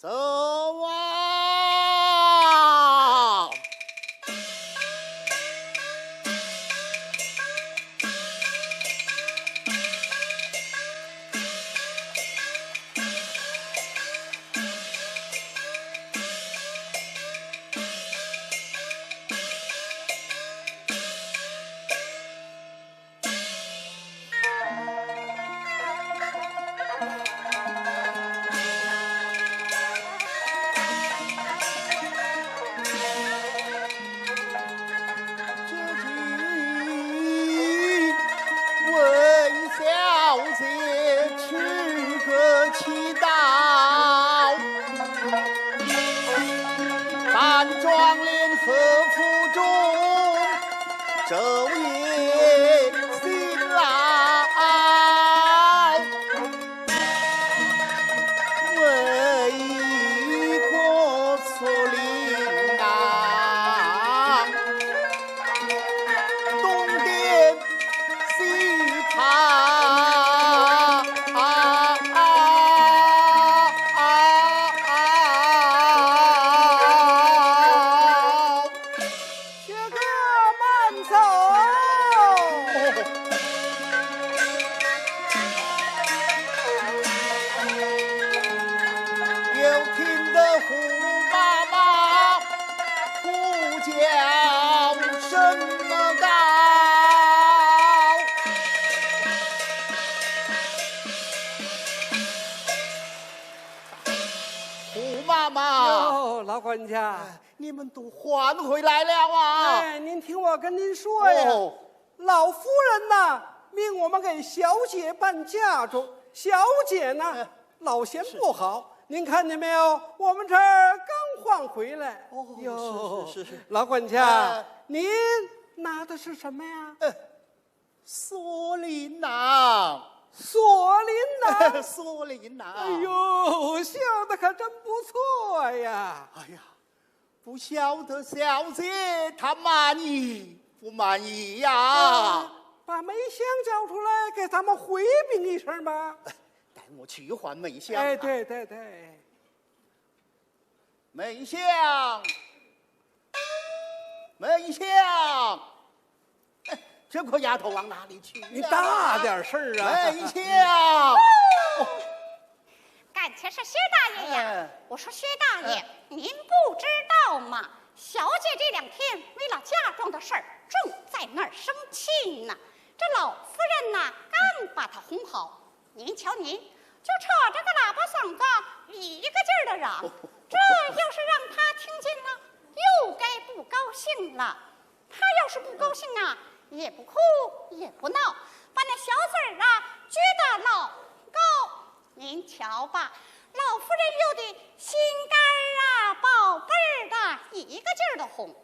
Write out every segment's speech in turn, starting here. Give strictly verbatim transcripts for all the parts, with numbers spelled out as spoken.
走啊！这里为小姐取个奇道。 半妆奁和服中，昼夜辛劳，为国除林啊，东点西跑。 这个慢走。又听得胡妈妈呼叫声高。 胡妈妈。哟，老管家。哎，你们都还回来了啊？哎，您听我跟您说呀，哦。老夫人呐，命我们给小姐办嫁妆，小姐呢，哎，老嫌不好。是。您看见没有？我们这儿刚换回来。哦，哟，是，是，是，是。老管家，哎。您拿的是什么呀？哎， 锁麟囊。锁麟囊？锁麟囊。哎呦，想得可真不错呀。哎呀，不晓得小姐她满意不满意呀？啊，把梅香叫出来，给咱们回禀一声吧。待我去唤梅香啊。哎，对，对，对。 梅香，梅香，哎，这个丫头往哪里去了？你大点声啊！梅香，哦。感情是薛大爷呀。哎。我说薛大爷，哎。您不知道吗？小姐这两天为了嫁妆的事儿，正在那儿生气呢。这老夫人呐，刚把她哄好， 您瞧您，就扯着个喇叭嗓子，一个劲儿的嚷，这要是让他听见了，又该不高兴了。他要是不高兴啊，也不哭也不闹，把那小嘴儿啊撅得老高。您瞧吧，老夫人又得心肝儿啊、宝贝儿的，一个劲儿的哄。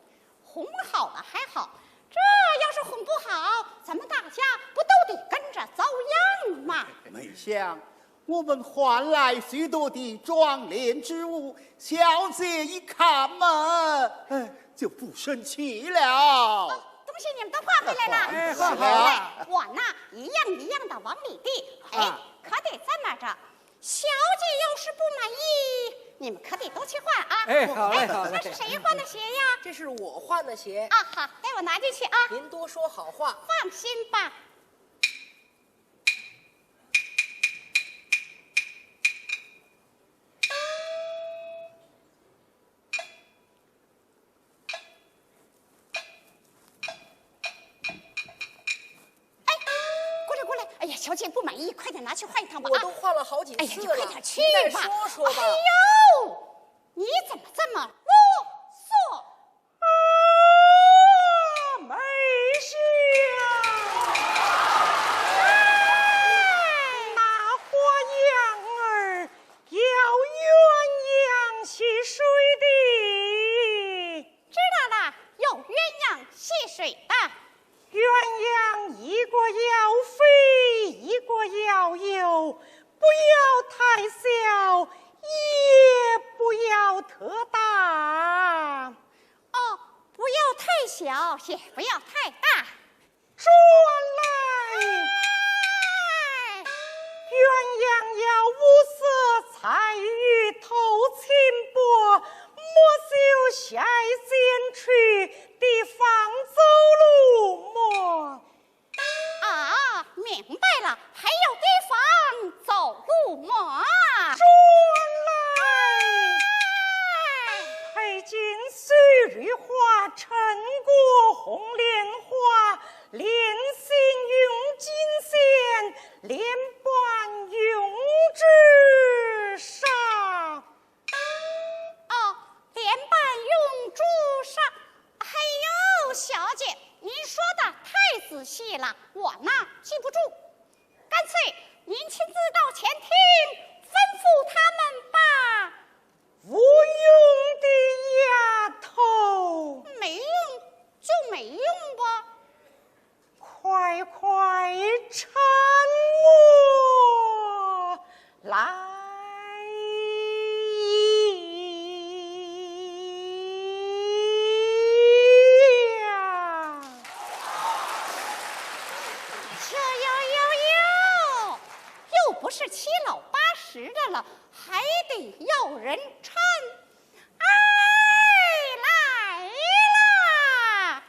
哄好了还好，这要是哄不好，咱们大家不都得跟着遭殃吗？梅香，我们换来许多的妆奁之物，小姐一看嘛，哎，就不生气了。哦，东西你们都换回来了？哎，换好了。来，碗呐，一样一样的往里递。哎，啊。可得这么着。 小姐要是不满意，你们可得都去换啊。哎，好嘞，哎，好嘞。那是谁换的鞋呀？这是我换的鞋。啊，好，待我拿进去啊。您多说好话。放心吧。 哎，过来，过来！哎呀，小姐不满意，快点拿去换一趟吧，啊！我都换了好几次了，哎呀，你快点去吧。您再说说吧。哎呦，你怎么这么啰嗦？啊，梅香，哎。那花样儿要鸳鸯戏水的。 知道了，要鸳鸯戏水的。鸳鸯一个要飞，一个要游，不要太小，也不要特大。哦，不要太小，也不要太大。 转来。哎。鸳鸯要五色彩玉头，青还得要人搀。哎，来啦！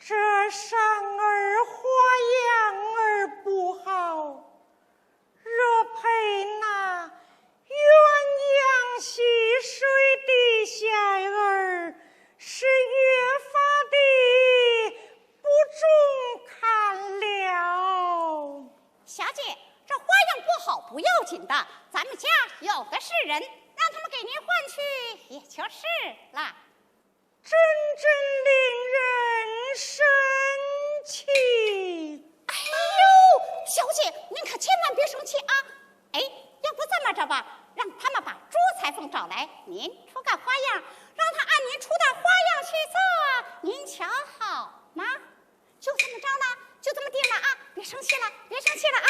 这扇儿花样儿不好，若配那鸳鸯戏水的线儿，是越发的不中看了。小姐，这花样不好不要紧的，咱们家有的是人，让他们给您换去也就是了。 真正令人生气。哎呦，小姐，您可千万别生气啊！哎，要不这么着吧，让他们把朱裁缝找来，您出个花样，让他按您出的花样去做，您瞧好吗？就这么着呢，就这么定了啊！别生气了，别生气了啊！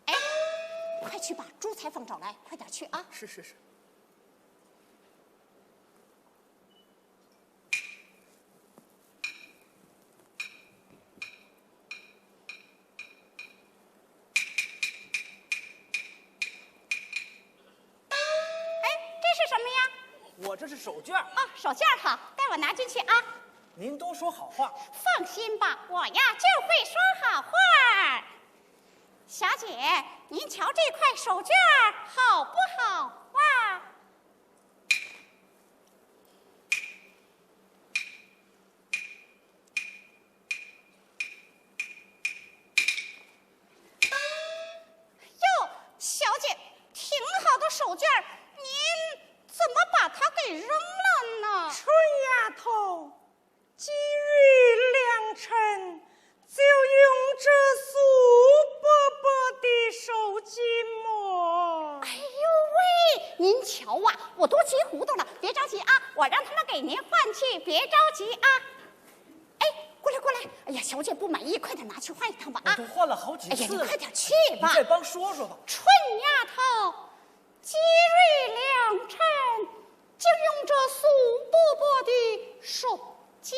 哎，快去把朱裁缝找来，快点去啊！是是是。 哎，这是什么呀？我这是手绢儿。哦，手绢儿哈，待我拿进去啊。您多说好话。放心吧，我呀就会说好话儿。小姐，您瞧这块手绢儿好不好啊？ 哟，小姐，挺好的手绢儿，您容了呢。春丫头，今日良辰，就用这素薄薄的手巾么？哎呦喂，您瞧啊，我都急糊涂了，别着急啊，我让他们给您换去，别着急啊。哎，过来过来，哎呀，小姐不满意，快点拿去换一趟吧啊！我都换了好几次了。哎呀，你快点去吧。你再帮说说吧。春丫头，今日良辰，就用这素薄薄的手巾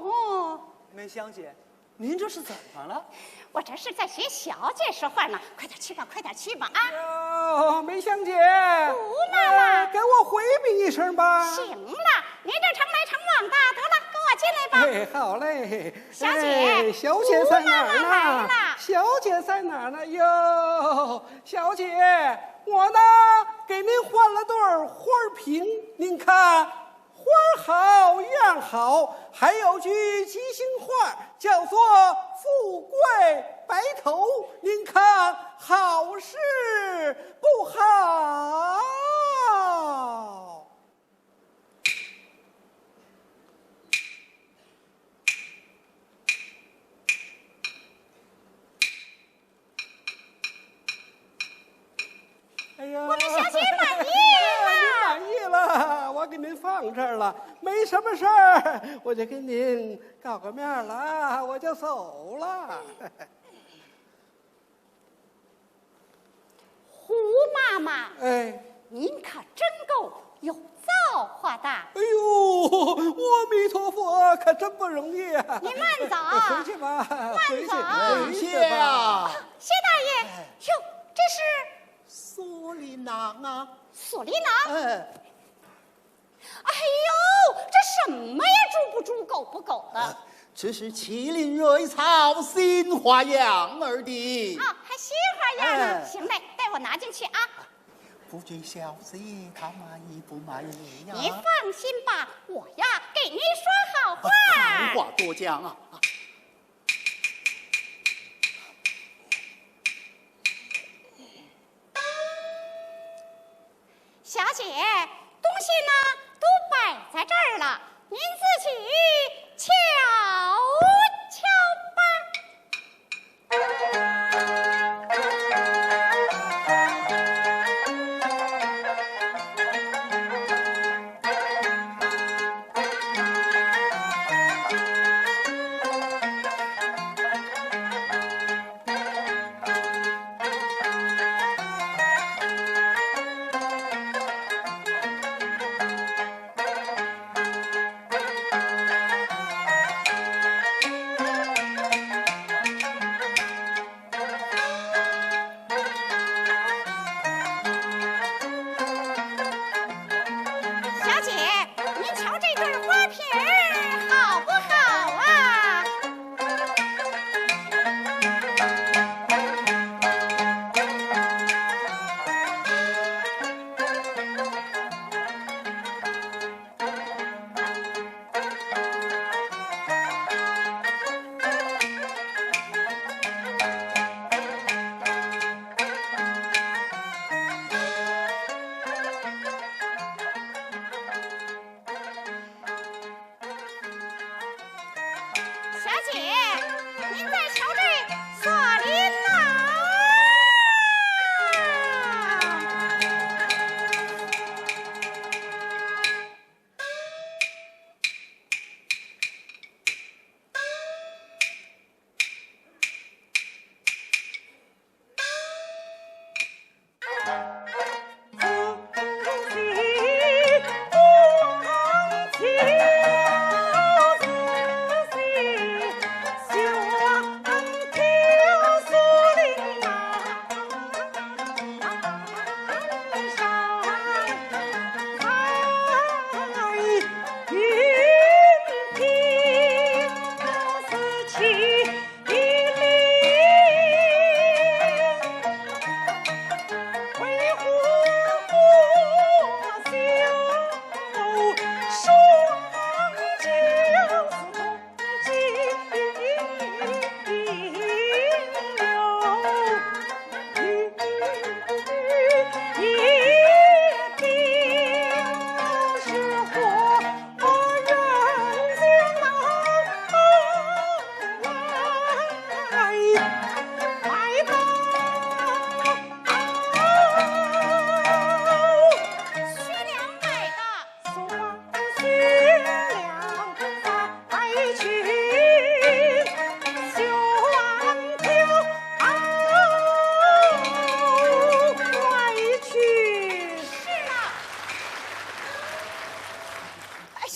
么？梅香姐，您这是怎么了？我这是在学小姐说话呢，快点去吧，快点去吧啊！哟，梅香姐，胡妈妈。哎，给我回禀一声吧。行了，您这常来常往的，得了，跟我进来吧。哎，好嘞。小姐，哎，小姐在哪儿呢？胡妈妈来了。小姐在哪儿呢？哟，小姐，我呢，给您换了对儿花瓶，您看，花儿好样好，还有句吉祥话，叫做“富贵白头”，您看好是不好？哎呀，我们小姐满意了。您满意了，我给您放这儿了，没什么事儿，我就跟您告个面儿了，我就走了。胡妈妈，哎，您可真够有造化的。哎呦，阿弥陀佛，可真不容易啊！您慢走。回去吧，慢走。回去，回去吧。啊，谢大爷。哎，哟，这是？锁麟囊啊。锁麟囊？哎。哎呦，这什么呀？猪不猪，狗不狗的。啊，这是麒麟瑞草，新花样儿的。啊，还新花样呢。哎。行嘞，待我拿进去啊。不知小姐她满意不满意呀？您放心吧，我呀，给您说好话。啊，好话多讲啊。 小姐，东西呢，都摆在这儿了，您自己瞧瞧吧。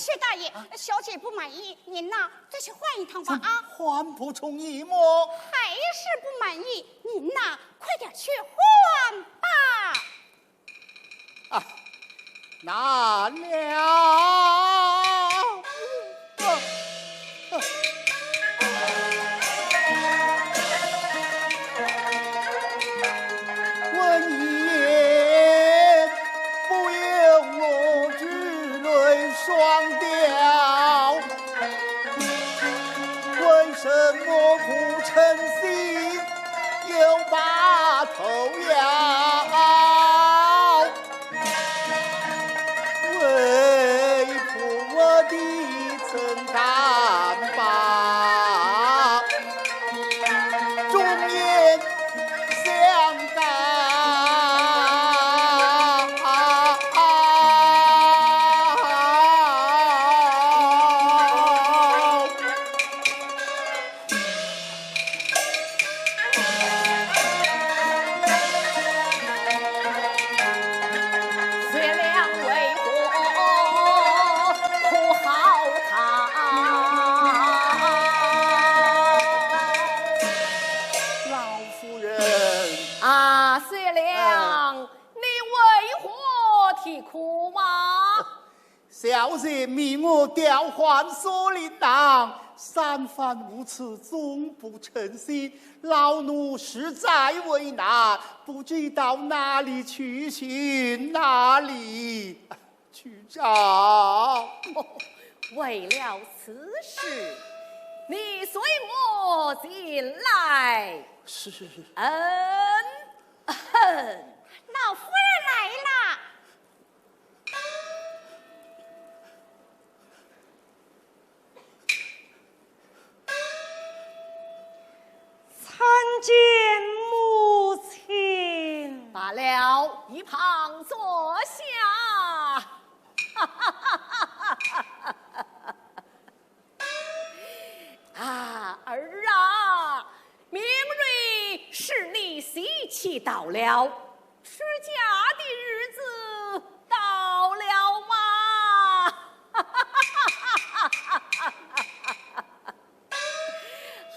禀大爷，小姐不满意，您呐，再去换一趟吧啊！换不中意么？还是不满意，您呐，快点去换吧。啊，难了。问你也不由我举泪双掉，为什么不称心又把头摇？为父我的承担吧，忠言相告。老夫人。啊，雪亮，哎。你为何啼哭啊？ 小姐命我调换锁麟囊，三番五次总不称心，老奴实在为难，不知道哪里去寻，哪里去找。为了此事，你随我前来。是。嗯，哼。老夫人来了。 参见母亲。罢了，一旁坐下。啊，儿啊，明日是你喜期到了。 出嫁的日子到了吗？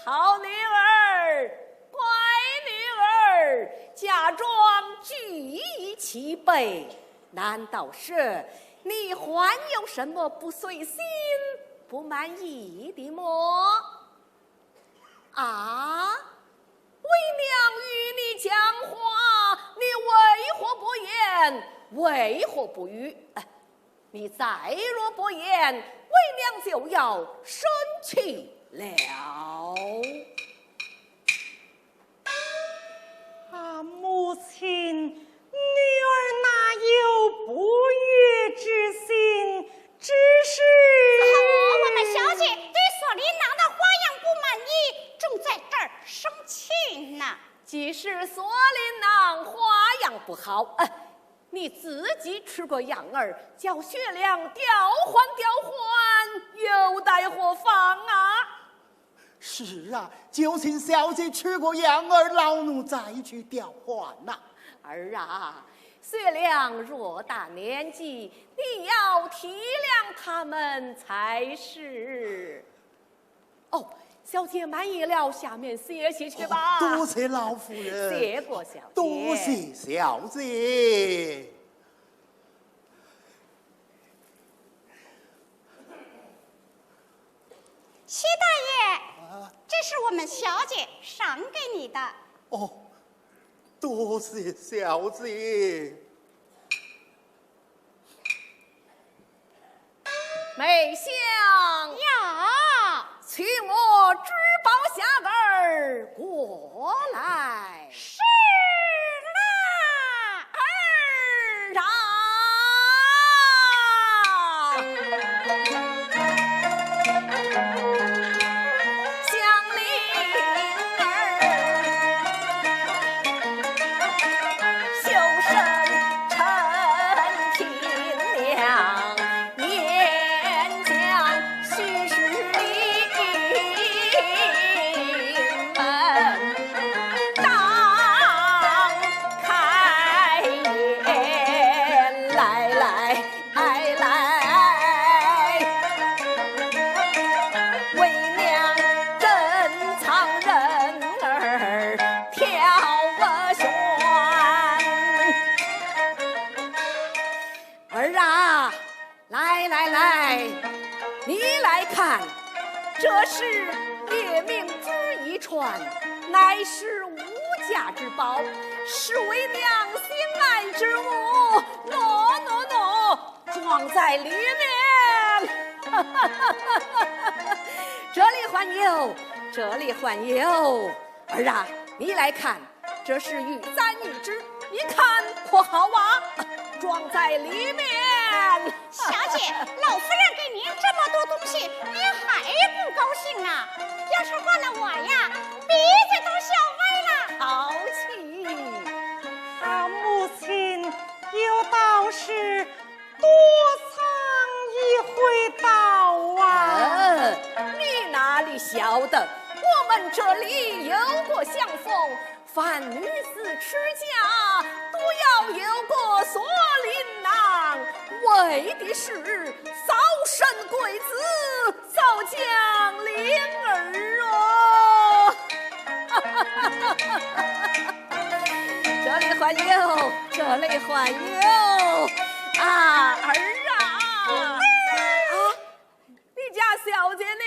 好女儿，乖女儿，嫁妆举已齐备，难道是你还有什么不顺心、不满意的么？ 啊，为娘与你讲话，你为何不言？为何不语？哎，你再若不言，为娘就要生气了。啊，母亲， 女儿哪有不悦之心，只是……哦，我们小姐对锁麟囊的花样不满意，正在这儿生气呢。既是锁麟囊花样不好，哎，你自己出个样儿，叫雪亮调换调换，又待何妨啊？ 是啊，就请小姐出个样儿，老奴再去调换呐。儿啊，雪亮偌大年纪，你要体谅他们才是。哦，小姐满意了，下面歇息去吧。哦，多谢老夫人。谢过小姐。多谢小姐。 薛大爷，啊？这是我们小姐赏给你的。哦，多谢小姐。梅香。呀。取我珠宝匣儿过来。 是啦。儿啊！来来来，你来看，这是夜明珠一串，乃是无价之宝，是为娘心爱之物。喏喏喏，装在里面。这里还有，这里还有。儿啊，你来看，这是玉簪一只，你看可好啊？装在里面。小姐，老夫人给您这么多东西，您还不高兴啊？要是换了我呀，鼻子都笑歪了。淘气！啊，母亲，有道是多藏一回宝啊。嗯，你哪里晓得，我们这里有个香风，凡女子出嫁，都要有个锁麟囊，为的是早生贵子，早降麟儿哦。这里还有，这里还有啊，儿啊！啊，你家小姐呢？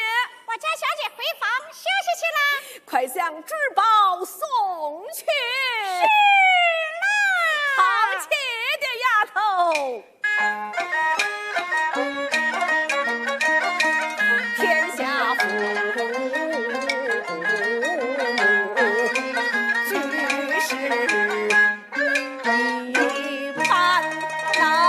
我家小姐回房休息去了。快将珠宝送去。是啦。淘气的丫头。天下父母，举世一般呐。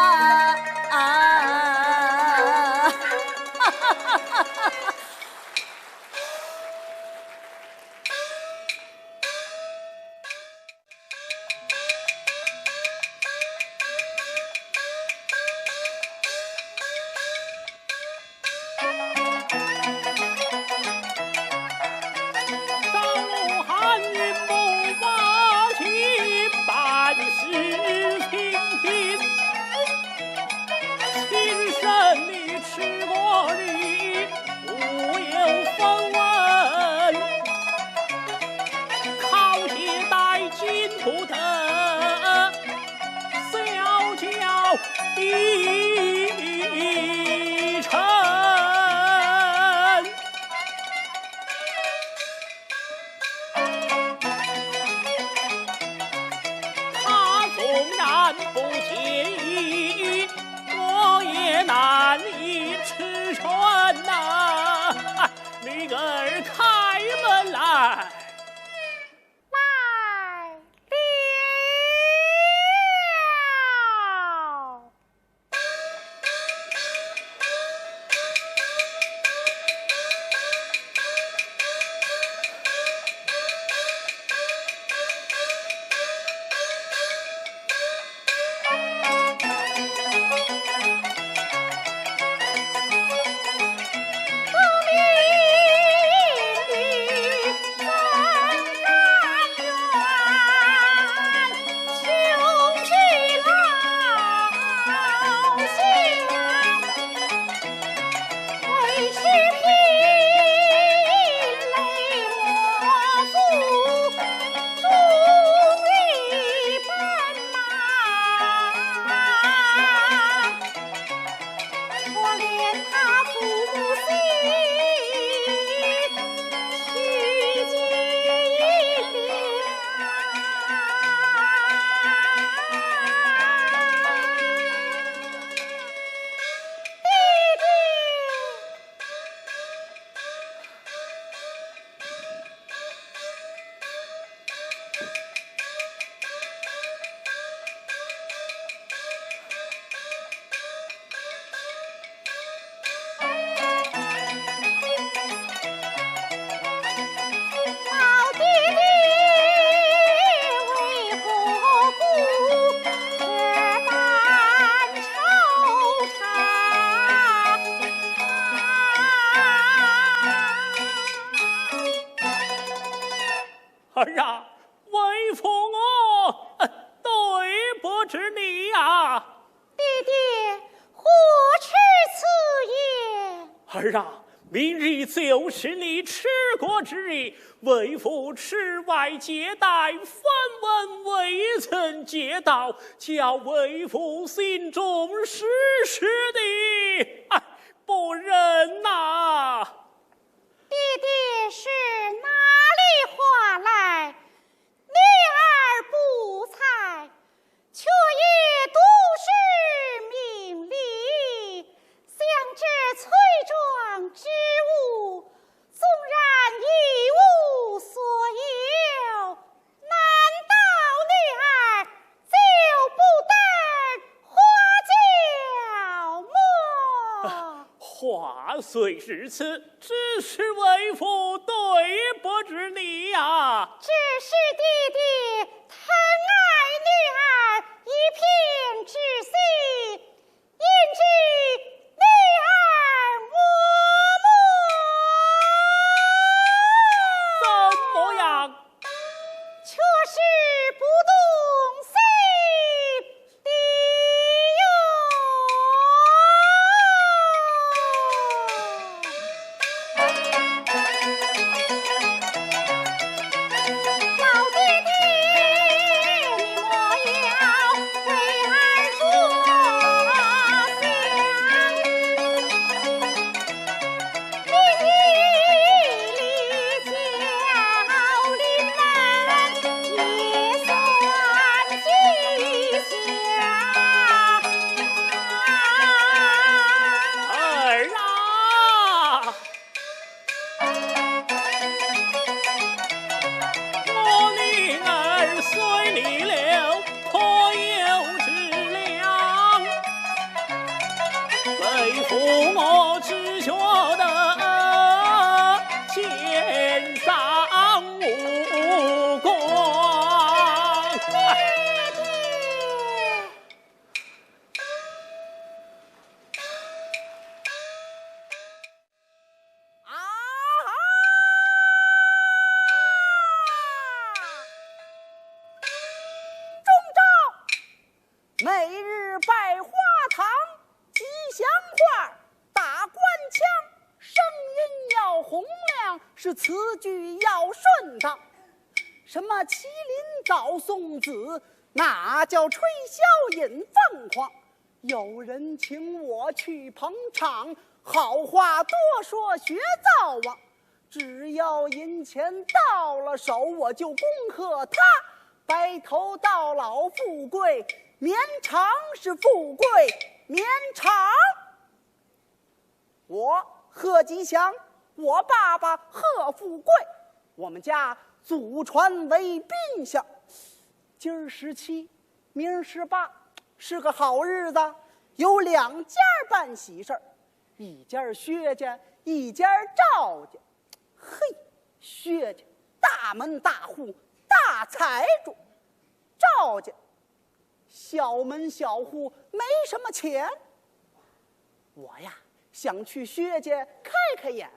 儿啊，为父我，呃，对不住你呀。爹爹，何出此言？儿啊，明日就是你出阁之日，为父出外接待，分文未曾接到，叫为父心中时时的话虽如此，只是为父对不住你呀。只是爹爹疼爱女儿一片之心，焉知女儿嬷嬷怎么样？却是不动心的哟。老爹爹，你莫要为儿着想。 儿啊，我女儿虽离了可有之两， 为父我只觉得肩上无光。啊哈！中招！每日百花堂，吉祥话，打官腔，声音要洪亮，是词句要顺当。什么麒麟找送子，那叫吹箫引凤凰。有人请我去捧场，好话多说学灶王。只要银钱到了手，我就恭贺他。白头到老富贵，绵长是富贵绵长。我贺吉祥，我爸爸贺富贵，我们家祖传为宾相。今儿十七，明儿十八，是个好日子，有两家办喜事儿，一家薛家，一家赵家。嘿，薛家大门大户大财主，赵家小门小户没什么钱。我呀，想去薛家开开眼，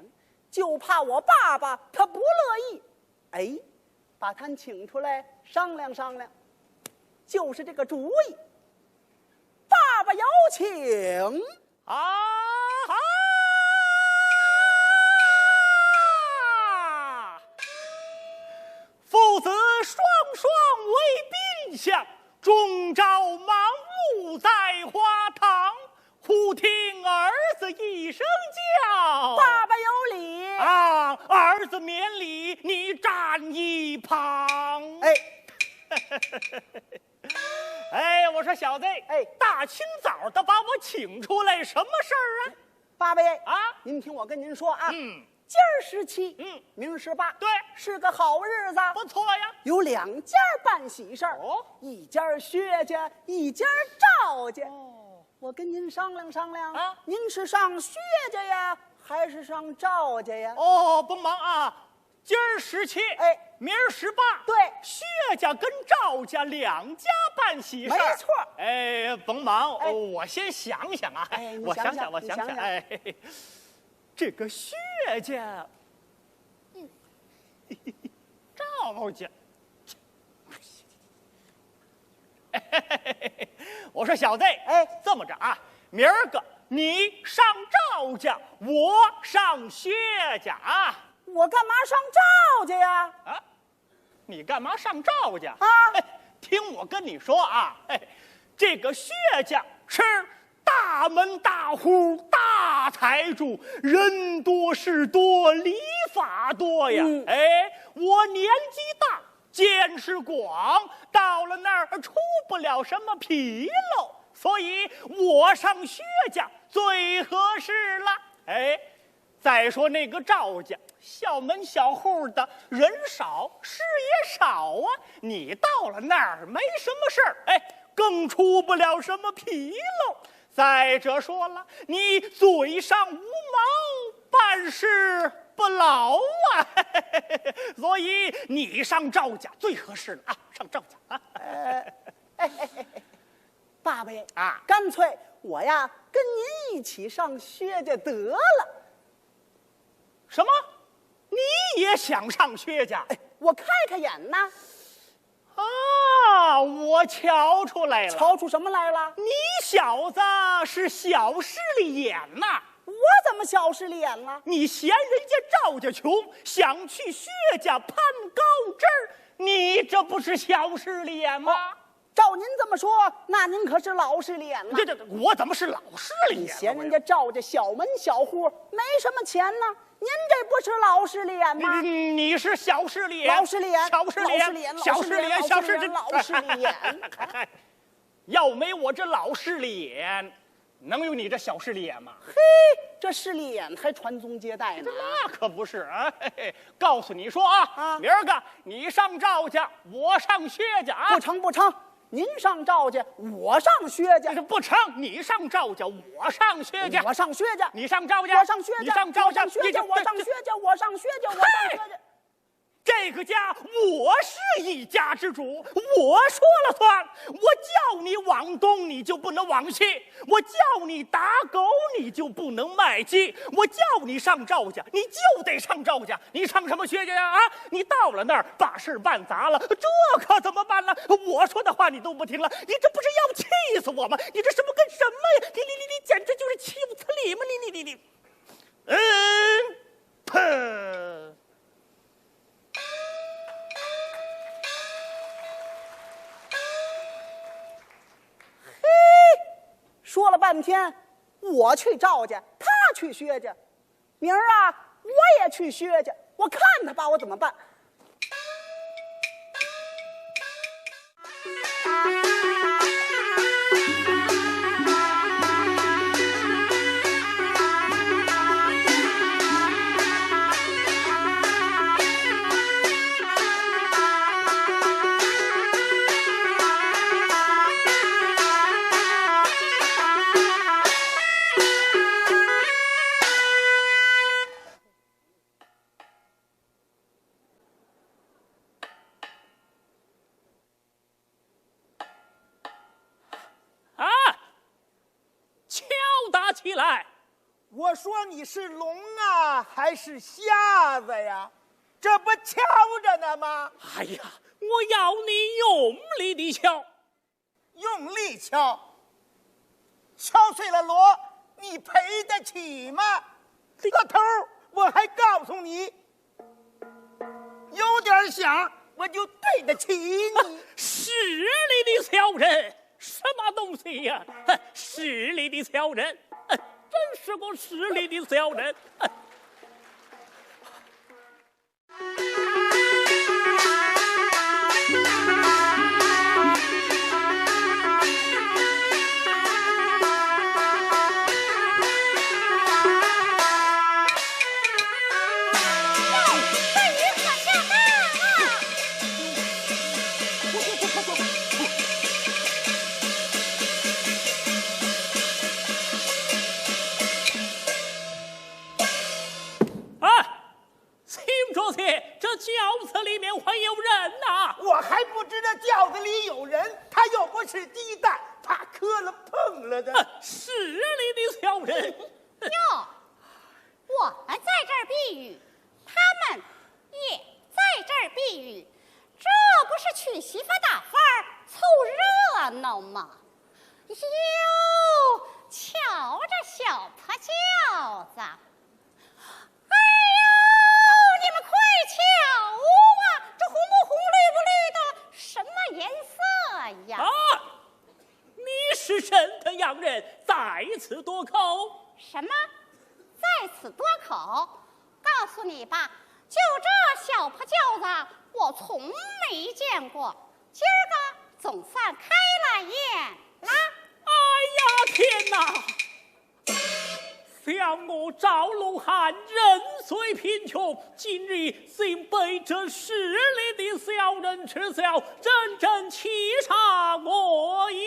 就怕我爸爸他不乐意。哎，把他请出来商量商量，就是这个主意。爸爸有请。啊哈！父子双双为宾相，中招忙碌在花堂，忽听儿子一声叫。爸爸有礼。啊，儿子免礼，你站一旁。哎，哎，我说小子，哎，大清早的把我请出来，什么事儿啊？爸爸，啊？您听我跟您说啊，嗯。今儿十七，嗯，明儿十八，对，是个好日子，不错呀。有两家办喜事儿，哦，一家薛家，一家赵家。哦，我跟您商量商量，啊，您是上薛家呀，还是上赵家呀？哦，不忙啊，今儿十七，哎，明儿十八，对，薛家跟赵家两家办喜事儿。没错儿。哎，甭忙，哎，我先想想啊，哎，你我想想，想想，我想想，你想想。哎，这个薛家，赵家，我说小子，哎，这么着啊，明儿个你上赵家，我上薛家啊。我干嘛上赵家呀？啊，你干嘛上赵家？啊，嘿，听我跟你说啊，嘿，这个薛家是大门大户大财主，人多事多，礼法多呀。嗯。哎，我年纪大，见识广，到了那儿出不了什么纰漏，所以我上薛家最合适了。哎，再说那个赵家，小门小户的，人少，事也少啊。你到了那儿没什么事儿，哎，更出不了什么纰漏。再者说了，你嘴上无毛，办事不牢啊，所以你上赵家最合适了啊，上赵家啊。爸爸呀，啊干脆我呀跟您一起上薛家得了。什么？你也想上薛家？我开开眼呐，啊，我瞧出来了，瞧出什么来了？你小子是小势利眼呐！我怎么小势利眼了？你嫌人家赵家穷，想去薛家攀高枝儿，你这不是小势利眼吗？照您这么说，那您可是老势利眼了。这这我怎么是老势利眼了？你嫌人家赵家小门小户，没什么钱呢，您这不是老势利眼吗？你你你是小势利眼，老势利眼，小势利眼，老势利眼，小势利眼，小势利老势利眼。要没我这老势利眼，能有你这小势利眼吗？嘿，这势利眼还传宗接代呢。那可不是啊！嘿嘿，告诉你说啊，啊明儿个你上赵家，我上薛家啊。不成不成，您上赵家，我上薛家这。是不成，你上赵家，我上薛家。我上薛家，你上赵家，我上薛家，你上赵家，我上薛家，你这我上薛家，我上薛家，我上薛家。这个家我是一家之主，我说了算。我叫你往东，你就不能往西；我叫你打狗，你就不能卖鸡；我叫你上赵家，你就得上赵家。你上什么薛家呀？啊，你到了那儿把事儿办砸了，这可怎么办呢？我说的话你都不听了，你这不是要气死我吗？你这什么跟什么呀？你你你你简直就是欺负自己吗？你你你你，嗯，哼。说了半天，我去赵家，他去薛家。明儿啊，我也去薛家，我看他把我怎么办。啊，敲打起来！我说你是聋啊还是瞎子呀？这不敲着呢吗？哎呀，我要你用力地敲。用力敲，敲碎了锣，你赔得起吗？老头儿，我还告诉你，有点响，我就对得起你。势利的小人，什么东西呀？势利的小人，真是个势利的小人。啊！请注意，这轿子里面还有人呐！我还不知道轿子里有人，他又不是鸡蛋，怕磕了碰了的。势利的小人！哟，我们在这儿避雨，他们也在这儿避雨，这不是娶媳妇打份儿凑热闹吗？哟，瞧这小破轿子！ 哎呦，你们快瞧啊，这红不红、绿不绿的，什么颜色呀？啊！你是什么样人，在此多口？什么？在此多口？告诉你吧，就这小破轿子，我从没见过。今儿个总算开了眼啦。哎呀，天哪！ 想我赵龙汉人虽贫穷，今日竟被这势利的小人取笑，真正气煞我也。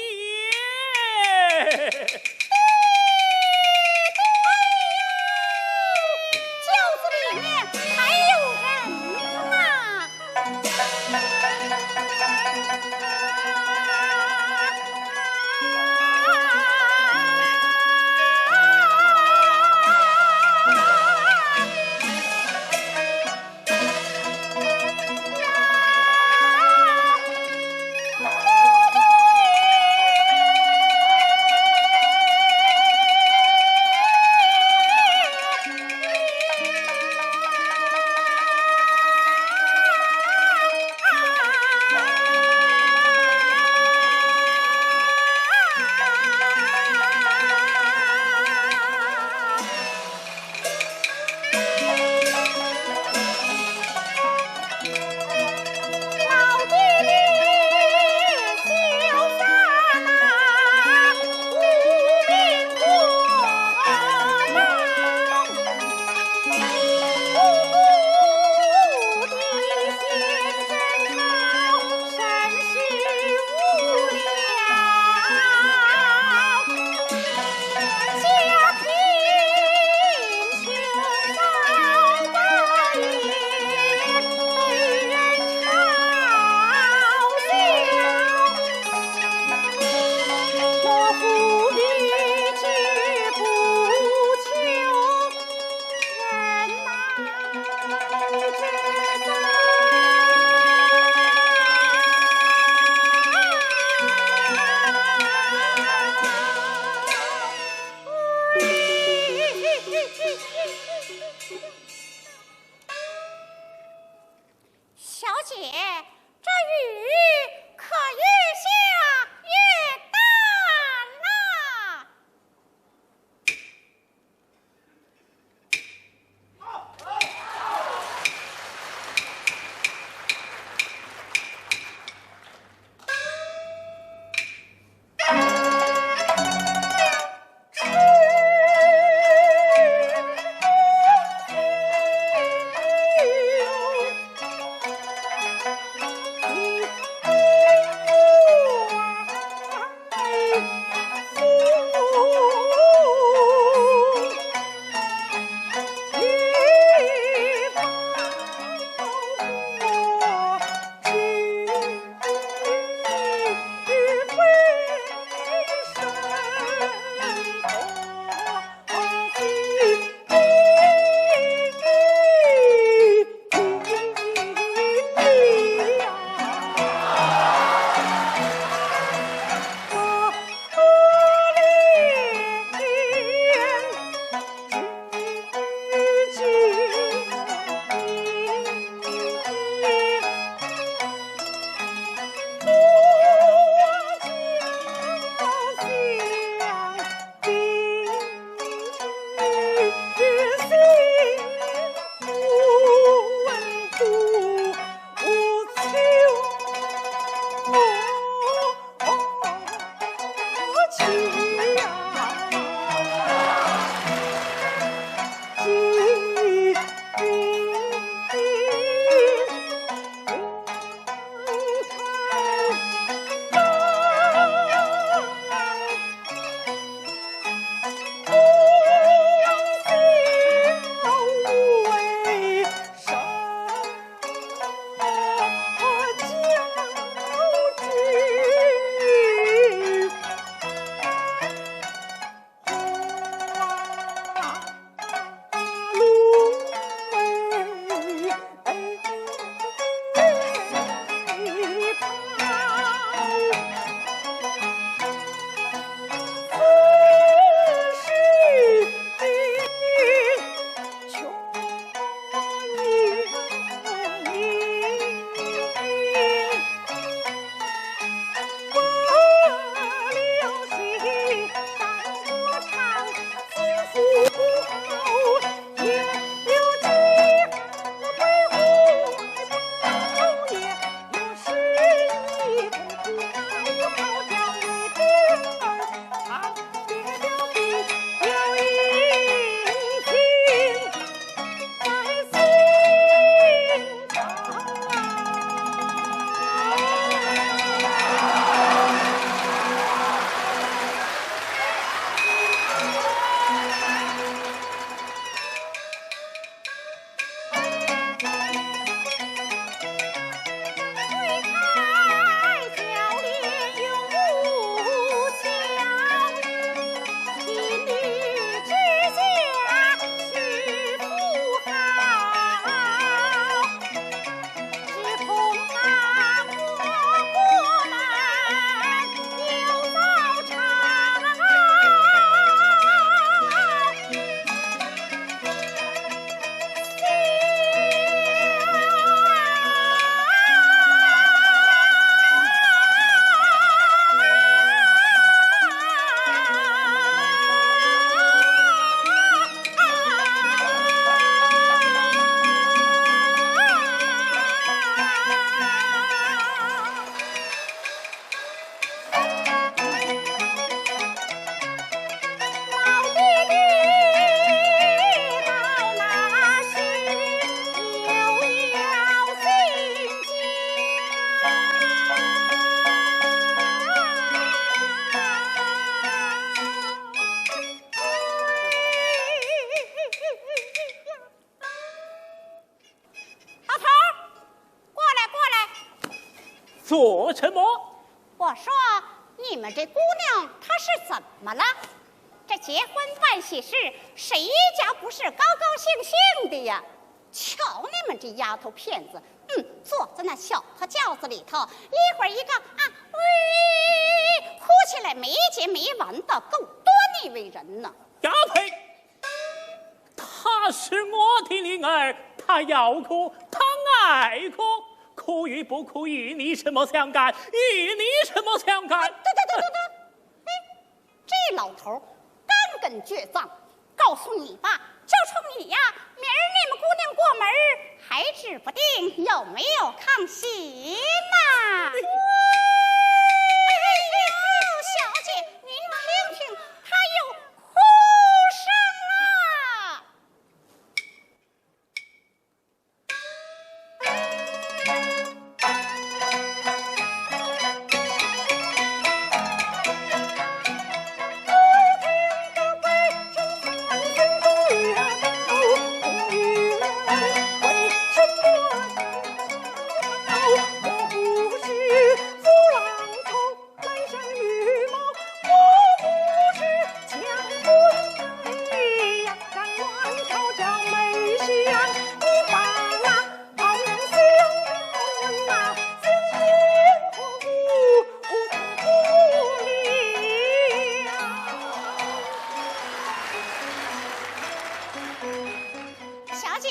老头儿，过来，过来。做什么？我说，你们这姑娘她是怎么了？这结婚办喜事，谁家不是高高兴兴的呀？瞧你们这丫头片子，嗯，坐在那小破轿子里头，一会儿一个啊，喂，哭起来没完没了的，够多难为人呢。丫头，她是我的灵儿，她要哭，她爱哭，哭与不哭与你什么相干？与你什么相干？对对对对对，哎，这老头儿刚跟倔强，告诉你吧，就冲你呀，明儿你们姑娘过门儿，还指不定有没有炕席呢。哎呦，小姐，您听听，他又哭声了。小姐，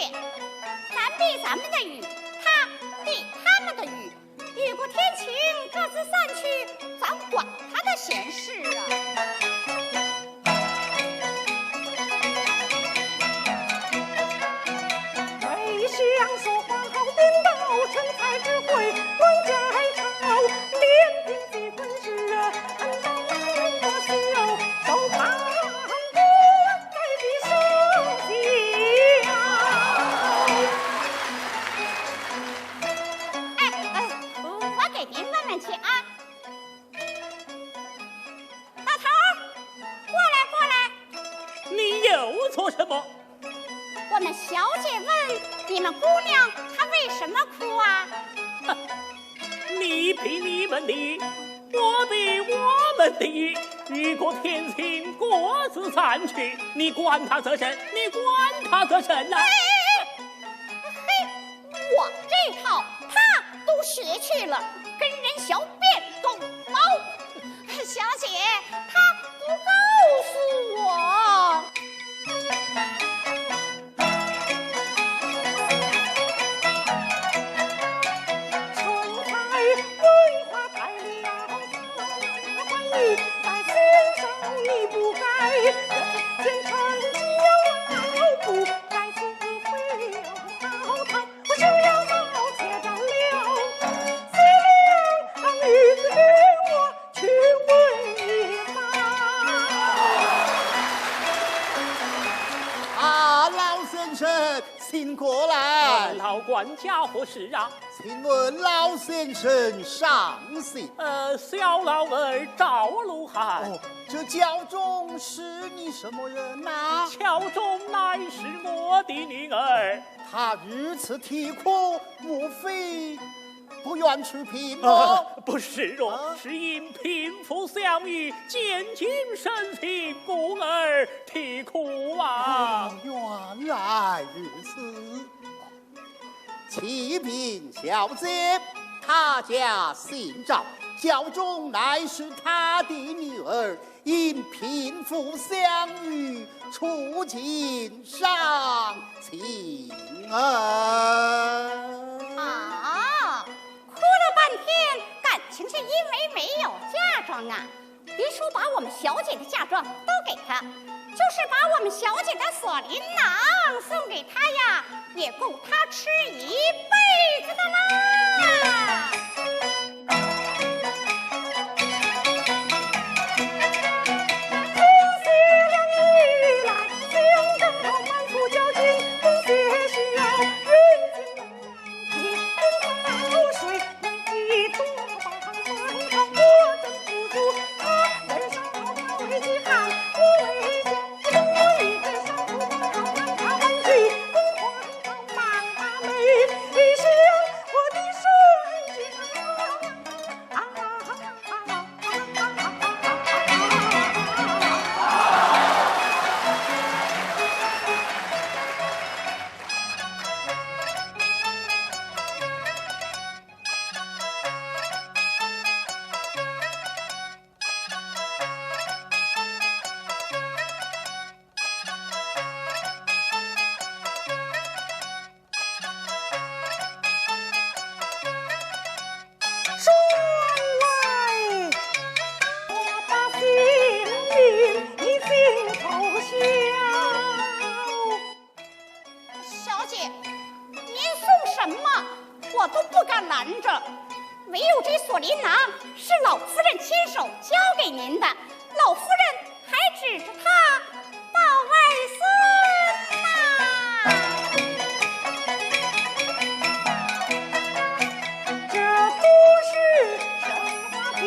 咱避咱们的雨，他避他们的雨，雨过天晴，各自散去，咱管他的闲事啊。哎，哎，我给您问问去啊。老头儿，过来，过来。你又做什么？我们小姐问你们姑娘她为什么哭啊？你避你们的雨，我避我们的雨，雨过天晴，各自散去，你管他得甚？你管他得甚呐？哎，嘿，我这套他都学去了，跟人学变狗毛。小姐，他不告诉我。生，请过来。呃，老管家何事啊？请问老先生上席。呃，小老儿赵鲁汉。哦，这轿中是你什么人呐？轿中乃是我的女儿。她如此啼哭，莫非 不愿娶亲么？啊，不是哦，啊？是因贫富相依，渐渐生病，故而啼哭啊。哦，原来如此。启禀小姐，她家姓赵，轿中乃是她的女儿，因贫富相依，出京上京啊。啊， 哭了半天，感情是因为没有嫁妆啊。别说把我们小姐的嫁妆都给她，就是把我们小姐的锁麟囊送给她呀，也够她吃一辈子的啦。小姐，您送什么，我都不敢拦着。唯有这锁麟囊是老夫人亲手交给您的，老夫人还指着它抱外孙呐。这都是什么病？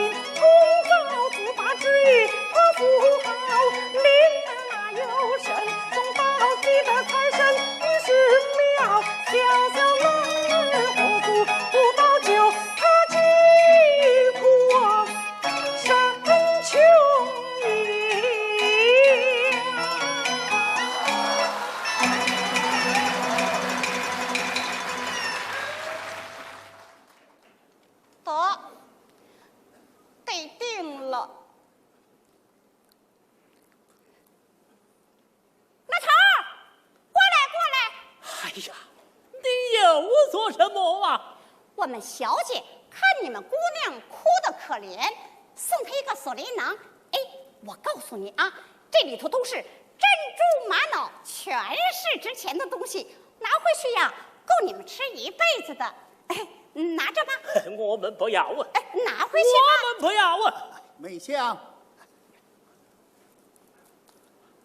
得，得定了。老头儿，过来，过来。哎呀，你又做什么啊？我们小姐看你们姑娘哭得可怜，送她一个锁麟囊。哎，我告诉你啊，这里头都是珍珠玛瑙，全是值钱的东西，拿回去呀，够你们吃一辈子的。哎，拿着吧。我们不要啊。哎，拿回去吧。我们不要啊。梅香，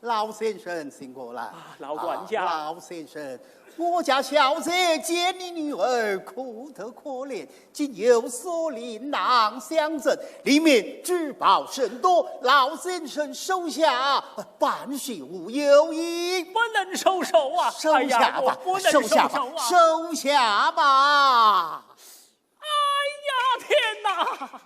老先生，请过来。啊，老管家。啊，老先生，我家小姐见你女儿哭得可怜，竟有锁麟囊相赠，里面珠宝甚多，老先生收下，呃，半是无有矣。不能收手啊！收下吧，哎呀，我不能收手啊。收下吧，收下吧。 哎呀，天哪！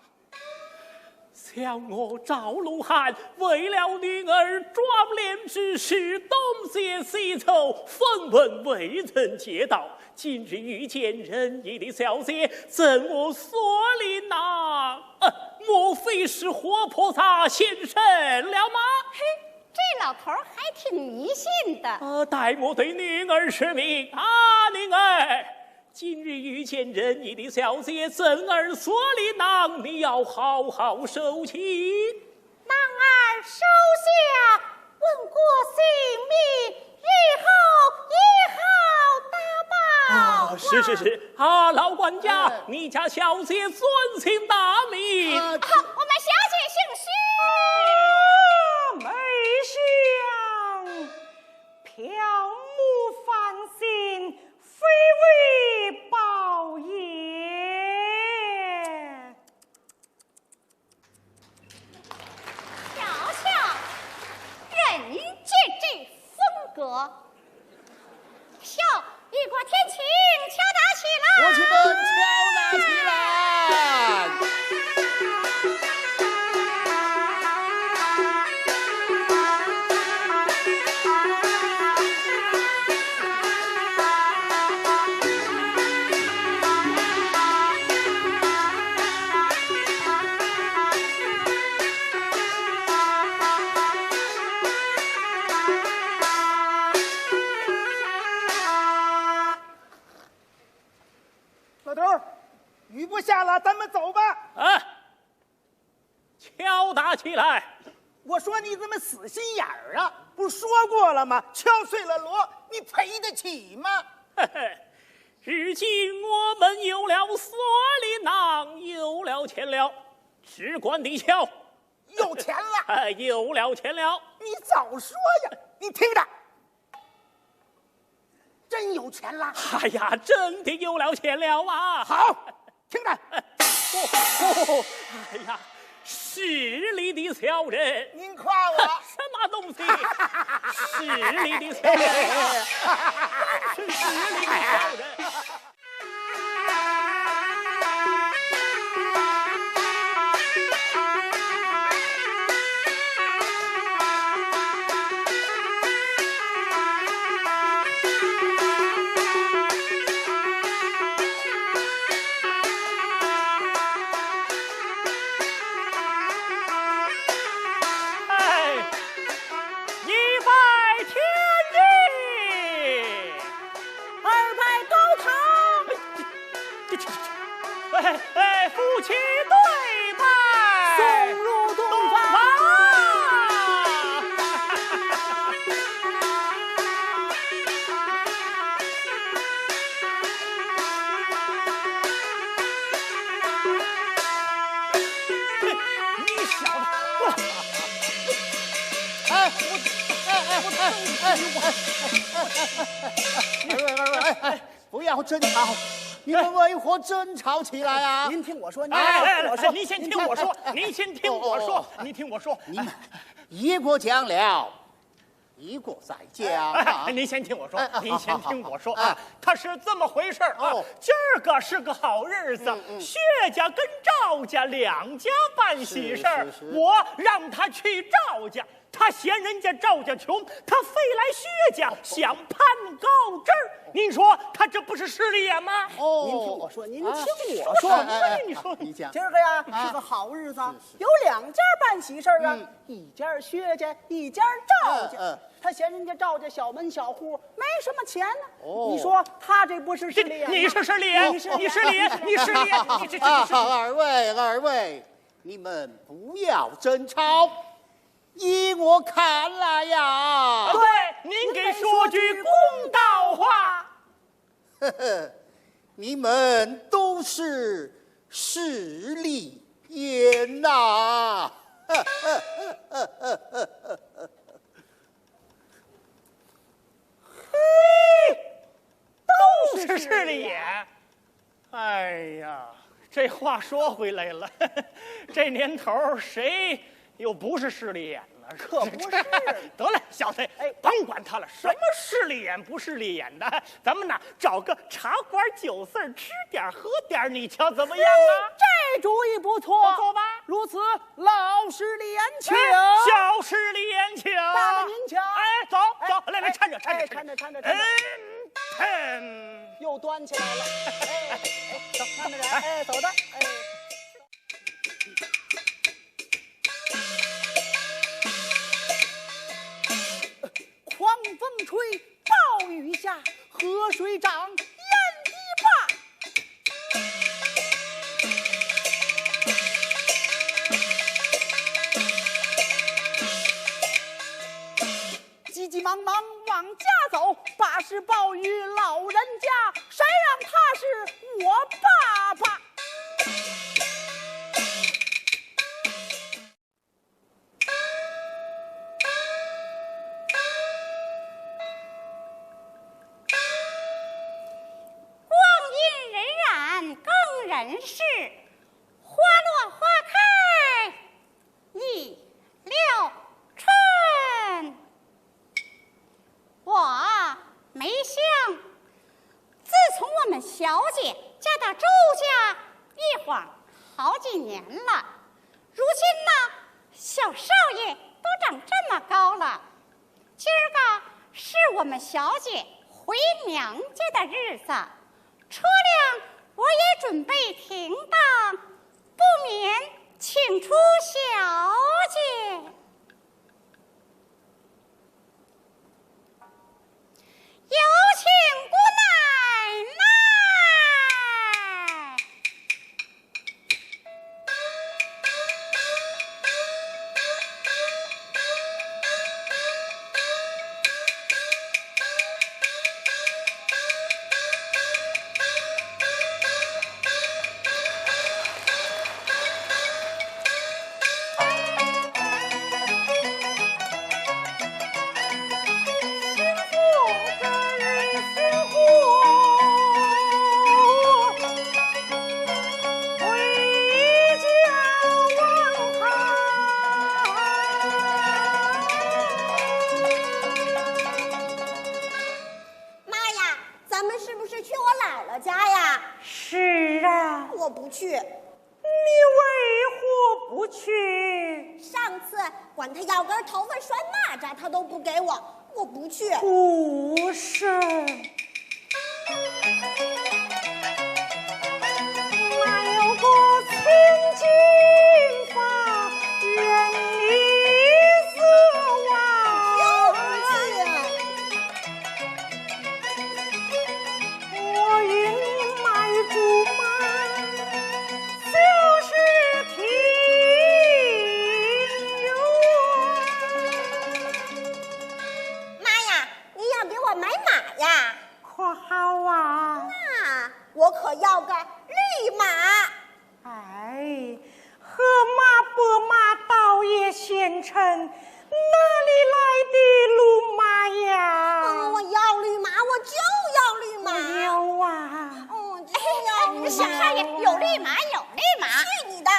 想我赵鲁汉为了女儿妆奁之事，东借西凑，分文未曾借到。今日遇见仁义的小姐，赠我锁麟囊，呃，莫非是活菩萨现身了吗？嘿，这老头儿还挺迷信的。呃，待我对女儿说明啊，女儿， 今日遇见仁义的小姐，赠儿锁麟囊，你要好好收起。男儿收下，问过姓名，日后也好打报。啊，是，是，是。啊，老管家，哎。你家小姐尊姓大名？啊，好，我们小姐姓薛。啊，梅香，朴木凡。我。笑，雨过天晴，敲打起来。我去们敲打起来。老头儿，雨不下了，咱们走吧。啊，敲打起来！我说你怎么死心眼儿啊？不是说过了吗？敲碎了锣，你赔得起吗？嘿嘿，如今我们有了索里囊，有了钱了，只管你敲。有钱了？哎，有了钱了。你早说呀！你听着，真有钱了？哎呀，真的有了钱了啊！好，听着。哦，哎呀，势利的小人！您夸我？什么东西？势利的小人啊！真是势利的小人！哎，一拜天地，二拜高堂，这这这，哎哎，夫妻对拜，送入洞房。洞房。你小子，过来！哎，我，哎哎哎哎哎哎，二位二位，哎哎，不要争吵，你们为何争吵起来啊？您听我说，您哎哎哎，听我说，您先听我说，您先听我说，您听我说。你们一个讲了，一个再讲啊哎，。您先听我说哎哎，您先听我说啊好好好。他是这么回事儿啊哦。今儿个是个好日子，薛家跟赵家两家办喜事儿是是，是我让他去赵家，他嫌人家赵家穷，他非来薛家想攀高枝儿。您说他这不是势利眼吗？哦，您听我说，您听我说。哎哎哎你说你讲，今儿个呀啊是个好日子，是是有两家办喜事儿啊嗯，一家薛家，一家赵家。嗯嗯他嫌人家赵家小门小户，没什么钱呢。哦你说他这不是势利眼吗？你是势利眼，你是势利眼，你势利眼，你这这啊，这这。二位二位，你们不要争吵。依我看来呀，对，您给说句公道话。呵呵，你们都是势利眼呐。都是势利眼。哎呀，这话说回来了，这年头儿谁又不是势利眼了？可不是。得了，小子，哎甭管他了，什么势利眼不势利眼的，咱们呐找个茶馆酒肆儿吃点儿喝点儿，你瞧怎么样啊？这主意不错，不错吧？如此老势利眼请，哎小势利眼请，大人您请。哎，走走，来来，哎搀着搀着哎搀着搀着搀着嗯嗯。又端起来了。哎哎，走，慢慢来，哎，走着，哎。狂风吹，暴雨下，河水涨，淹堤坝。急急忙忙往家走，爸是暴雨老人家，谁让他是我爸爸？光阴荏苒更荏事，花落花开一了春。我小姐嫁到周家一晃好几年了，如今呢，小少爷都长这么高了，今儿个是我们小姐回娘家的日子，车辆我也准备停当，不免请出小姐。 有请姑奶奶。妈呀，咱们是不是去我姥姥家呀？是啊。我不去。 你为何不去？上次管他要根头发甩蚂蚱，他都不给我，我不去。不是。哪有个千金发，任你自往。我与你买竹马， 就是庭院。妈呀，你要给我买马呀？可好啊？那我可要个绿马。哎，黑马白马倒也现成， 哪里来的绿马呀？嗯，我要绿马，我就要绿马。不要啊！嗯，就要绿马。哎，小少爷，有绿马，有绿马。去你的！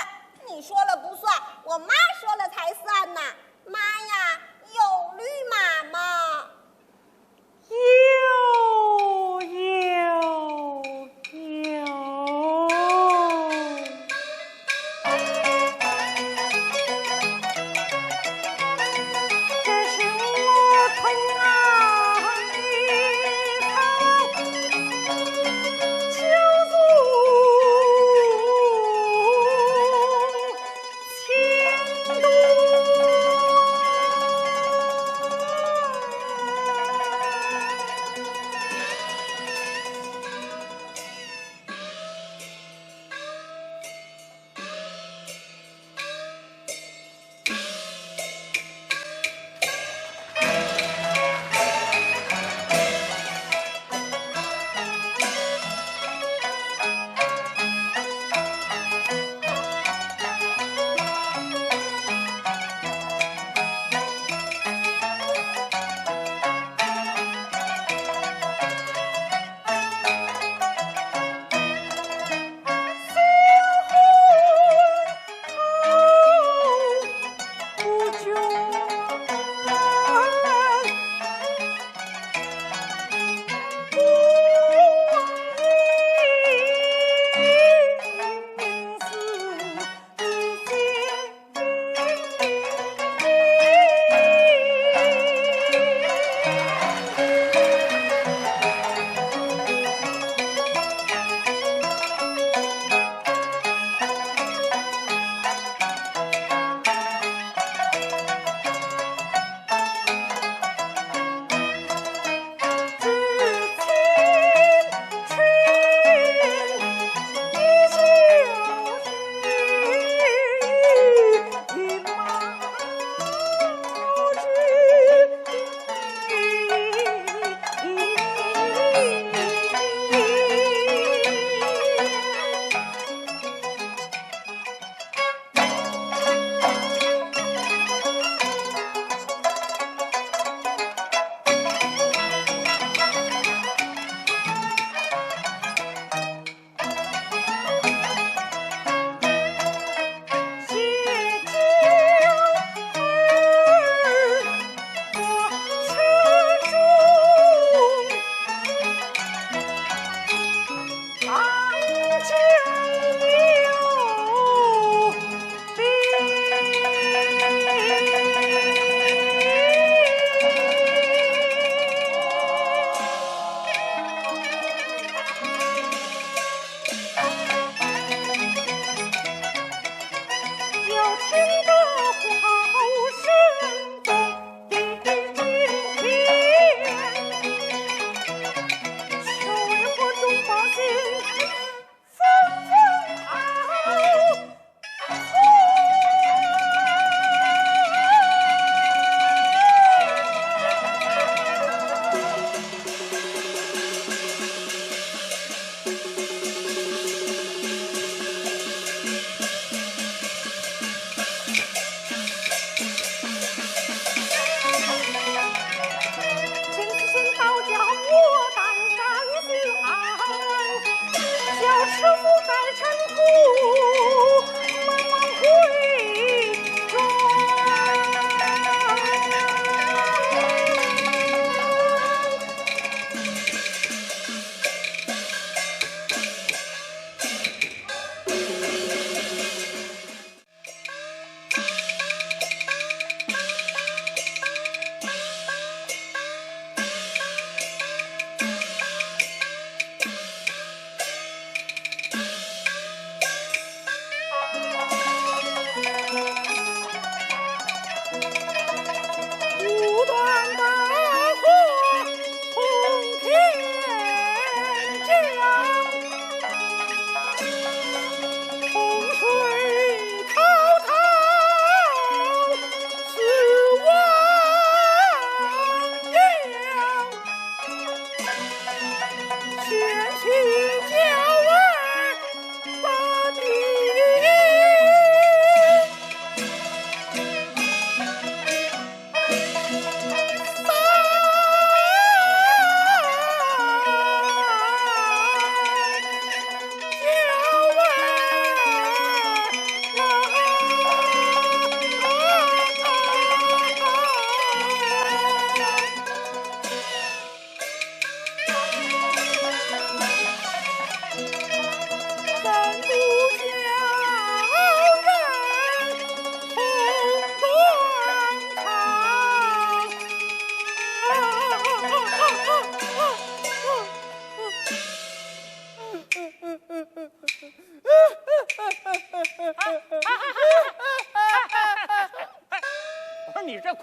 你说了不算，我妈说了才算呢。妈呀，有绿马吗？有，有，有。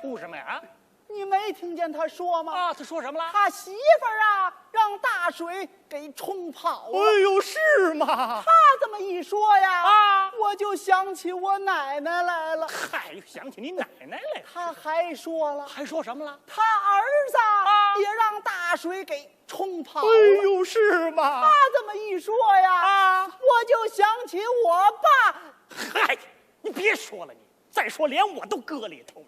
为什么呀？你没听见他说吗？啊，他说什么了？他媳妇儿啊，让大水给冲跑了。哎呦，是吗？他这么一说呀，啊，我就想起我奶奶来了。嗨，又想起你奶奶来了。他还说了，还说什么了？他儿子啊，也让大水给冲跑了。哎呦，是吗？他这么一说呀，啊，我就想起我爸。嗨，你别说了，你再说连我都割裂透了。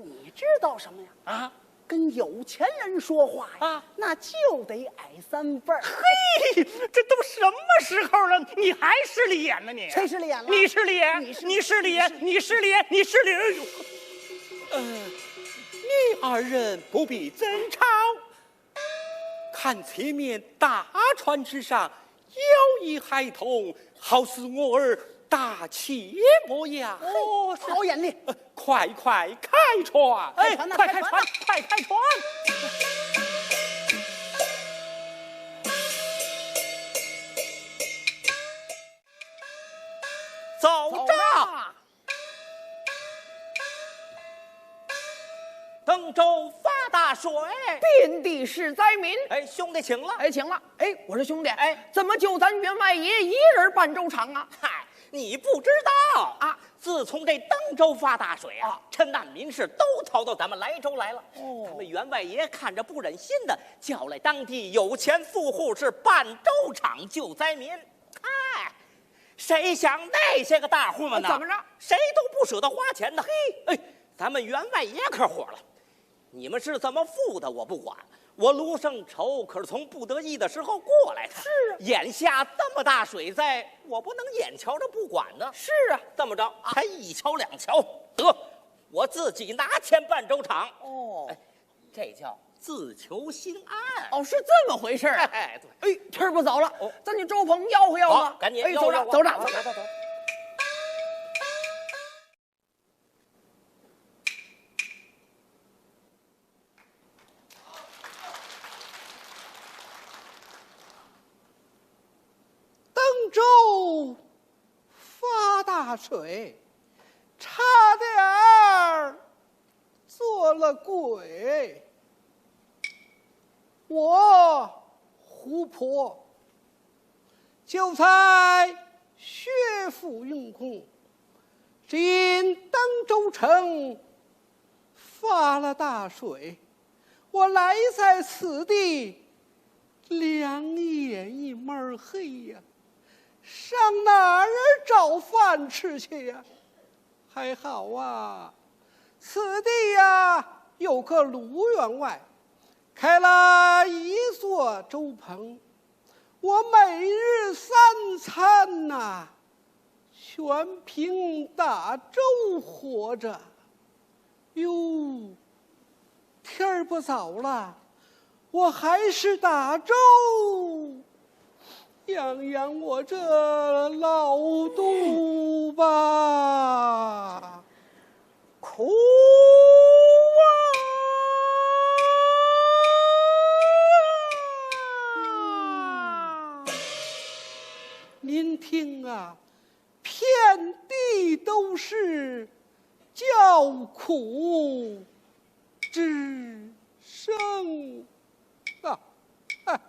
你知道什么呀？啊，跟有钱人说话呀，啊，那就得矮三辈儿。嘿，这都什么时候了，你还势利眼呢？你谁势利眼了？你势利眼，你势利眼，你势利眼，你势利眼。哎呦，呃，你二人不必争吵。看前面大船之上有一孩童，好似我儿大齐模样。哦，好眼力。呃，快快开船！哎，快开船，快开船！走着。 登州发大水，遍地是灾民。哎，兄弟，请了。哎，请了。哎，我说兄弟，哎，怎么就咱员外爷一人办粥厂啊？嗨，你不知道啊，自从这登州发大水啊，这难民是都逃到咱们莱州来了。哦，咱们员外爷看着不忍心的，叫来当地有钱富户是办粥厂救灾民。哎，谁想那些个大户们呢？怎么着？谁都不舍得花钱呢。嘿，哎，咱们员外爷可火了。你们是怎么富的我不管，我卢胜丑可是从不得意的时候过来的。是啊。眼下这么大水灾，我不能眼瞧着不管呢。是啊。这么着，还一桥两桥，得，我自己拿钱办粥厂。哦，哎，这叫自求心安。哦，是这么回事儿啊。哎，对。哎，天儿不早了，哦，咱去粥棚吆喝吆喝。好，赶紧哎，走着，吆喝吆喝。走着，走着，走着。 登州发大水，差点儿做了鬼。我胡婆，就在薛府运功，只因登州城发了大水，我来在此地，两眼一抹黑呀，上哪儿找饭吃去呀？还好啊，此地呀，有个卢员外，开了一座粥棚，我每日三餐呐，全凭打粥活着。哟，天儿不早了，我还是打粥养养我这老肚吧。苦啊！您听啊，遍地都是叫苦之声啊！哎。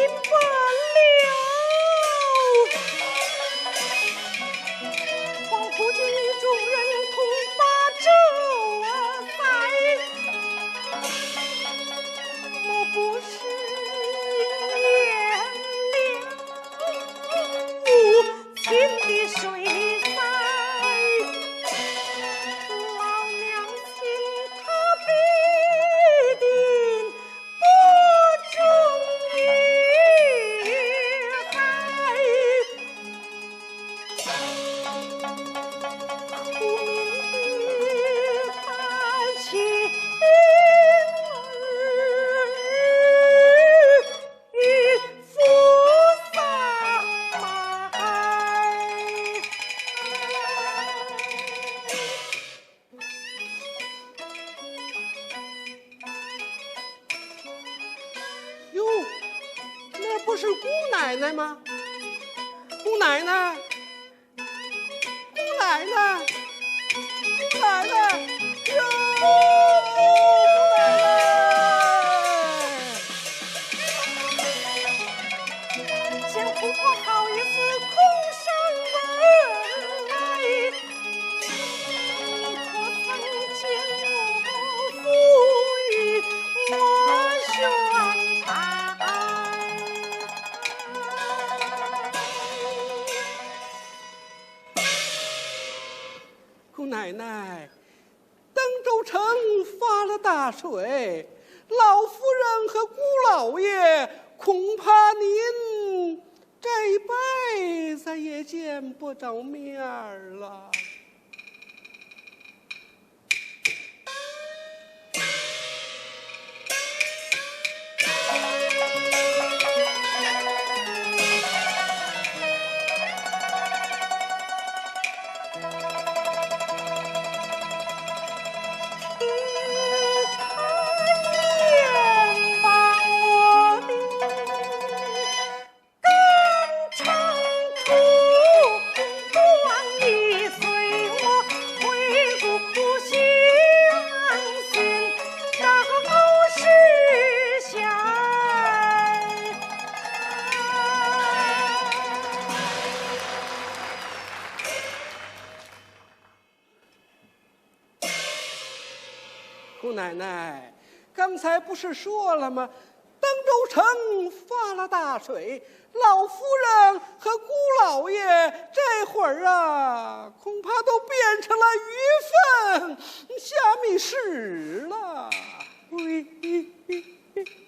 罢了。黄河中女众人同把酒啊塞，莫不是念了母亲的水塞？老娘亲她必定 不中意害，苦命的单亲儿与父丧埋。 哟，那不是姑奶奶吗？姑奶奶，姑奶奶，姑奶奶，哟，姑奶奶！ 见婆婆好意思空上门来，你可曾见我父与我宣谈？ 姑奶奶，登州城发了大水，老夫人和姑老爷，恐怕您这一辈子也见不着面儿了。 姑奶奶，刚才不是说了吗？登州城发了大水，老夫人和姑老爷这会儿啊，恐怕都变成了鱼粪虾米屎了。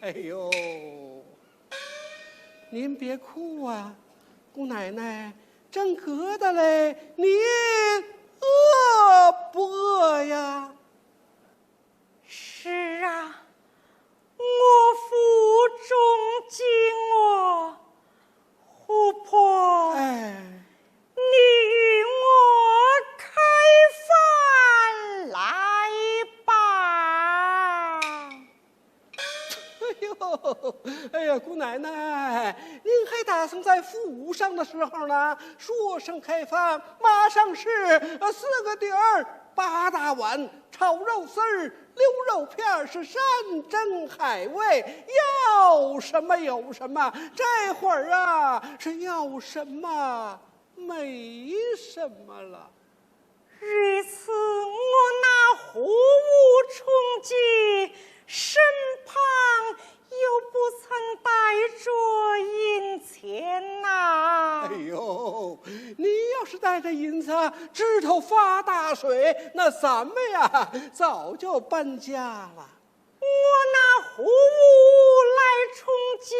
哎呦！ 您别哭啊，姑奶奶，正隔得嘞，您饿不饿呀？是啊，我腹中饥饿，虎婆，哎。你与我开饭来吧。 哎呦，哎呀，姑奶奶，您还打算在府上的时候呢，说声开饭，马上是，呃，四个碟儿，八大碗，炒肉丝儿，溜肉片儿，是山珍海味，要什么有什么。这会儿啊，是要什么没什么了。 于此我那货物充饥，身旁又不曾带着银钱呐。哎呦，你要是带着银子，知道发大水，那咱们呀，早就搬家了。 我那货物来充饥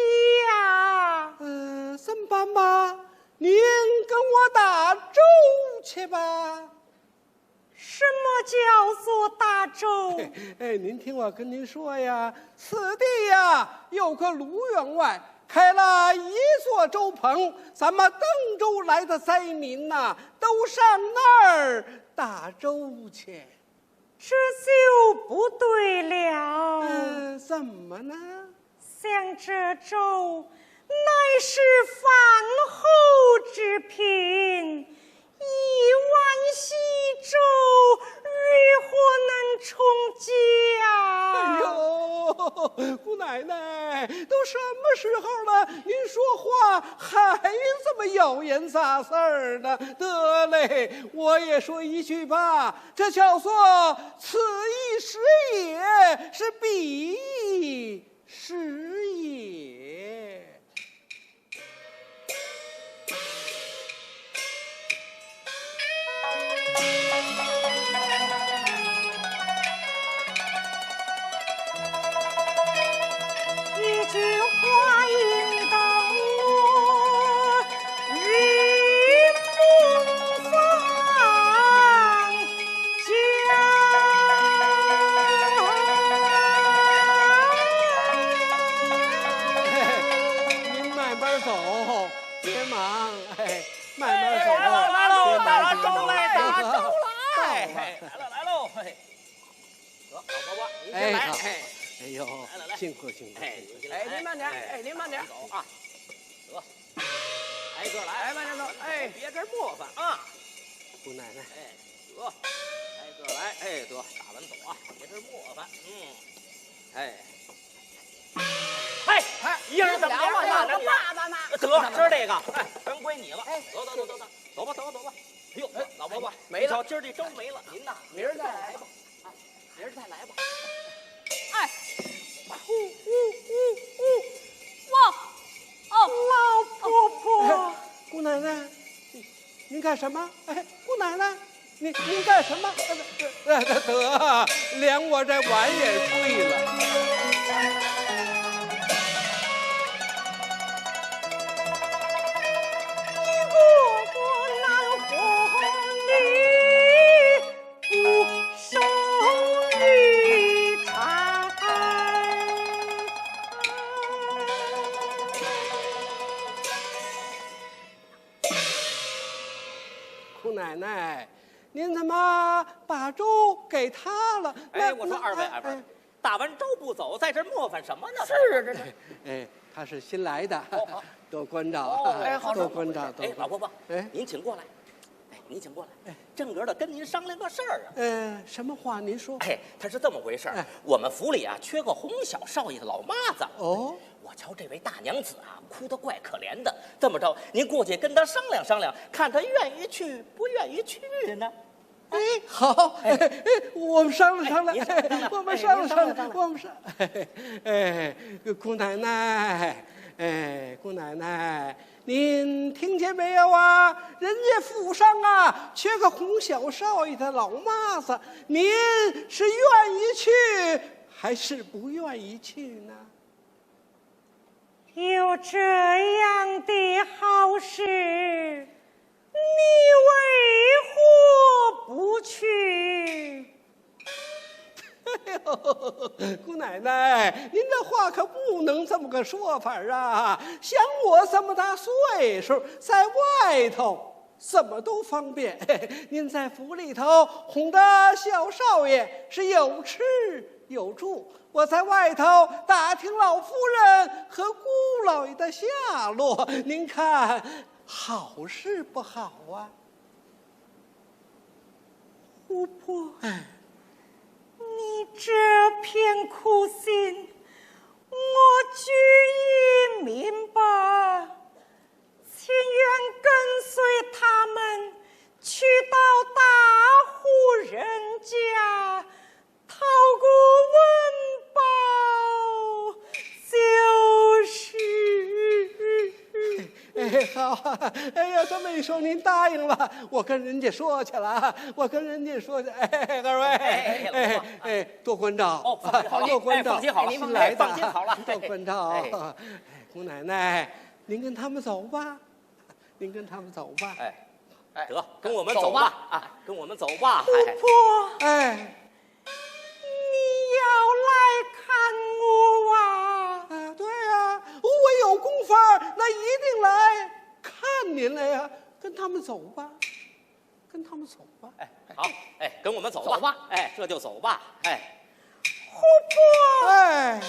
啊。呃，这么办吧，您跟我打粥去吧。什么叫做打粥？哎，您听我跟您说呀，此地呀，有个卢员外，开了一座粥棚，咱们登州来的灾民呐，都上那儿打粥去。 这就不对了。呃，怎么呢？想这粥乃是饭后之品，一碗稀粥如何能充饥啊？哎呦，姑奶奶，都什么时候了，您说话还这么咬言杂字儿呢？得嘞，我也说一句吧，这叫做此亦时也，是彼亦时也。 一句话引得我云梦方向。您慢慢走，别忙，哎，慢慢走，哎，来了，来了，别忙，打了招来，打招来，到了。哎，来了，来了，嘿。 得，老伯伯，您先来。哎，好。哎，哎呦，来来来，辛苦辛苦。哎，您先来。哎，您慢点儿，哎，哎，您慢点儿。走啊。得，挨个来，哎，慢点走，哎，别这儿磨坊啊。姑奶奶。哎，得，挨个来，哎，得，打完走啊，别这儿磨坊。嗯，哎，哎，哎，一人怎么着啊？那咱爸爸呢？得，今儿这个，哎，全归你了。哎，得得得得得，走吧走吧走吧。哎呦，哎，老伯伯，没了。你瞧今儿这粥没了，您呐，明儿再来吧。 明儿再来吧。哎，呼呼呼呼，哇，哦，老婆婆。哎，姑奶奶，您干什么？哎，姑奶奶，您您干什么？哎，得，连我这碗也碎了。你给我拿火里 不胜一柴。姑奶奶，您怎么把粥给他了？哎，那，我说二位，那，二位，哎，打完粥不走，在这儿磨坊什么呢？是啊，这是。哎，他是新来的，哦，好。多关照，哦，哎，好，多关照，多关照。哎，老伯伯，哎，您请过来。 哎，您请过来，哎，正格的跟您商量个事儿啊。呃，什么话您说？哎，他是这么回事儿，哎，我们府里啊缺个哄小少爷的老妈子。哦，我瞧这位大娘子啊，哭得怪可怜的。这么着，您过去跟她商量商量，看她愿意去不愿意去呢？哎，好，哎，哎，我们商量商量，哎，您商量商量，我们商量商量，哎，您商量商量。我们商，哎，姑奶奶，哎，姑奶奶， 您听见没有啊？人家府上啊，缺个哄小少爷的老妈子，您是愿意去还是不愿意去呢？有这样的好事，你为何不去？ 哎呦，姑奶奶，您这话可不能这么个说法儿啊！像我这么大岁数，在外头怎么都方便。您在府里头哄的小少爷是有吃有住，我在外头打听老夫人和姑老爷的下落，您看好是不好啊？ 姑婆，哎，你这片苦心，我俱已明白。情愿跟随他们去到大户人家，讨个温饱就是。 哎，好，哎呀，这么一说，您答应了，我跟人家说去了啊，我跟人家说去。哎，二位，哎，哎，哎，哎，多关照，哦，放心好了，多关照，哎，放心好了，新来的，哎，放心好了，多关照。哎，哎，姑奶奶，您跟他们走吧，您跟他们走吧。哎，哎，得，跟我们走吧，走吧。啊，跟我们走吧。姑婆，哎， 你要来看我啊？啊，对呀，我有功夫儿，那一定来看您来呀。跟他们走吧，跟他们走吧。哎，好，哎，跟我们走吧。走吧。哎，这就走吧。哎，姑婆，哎，你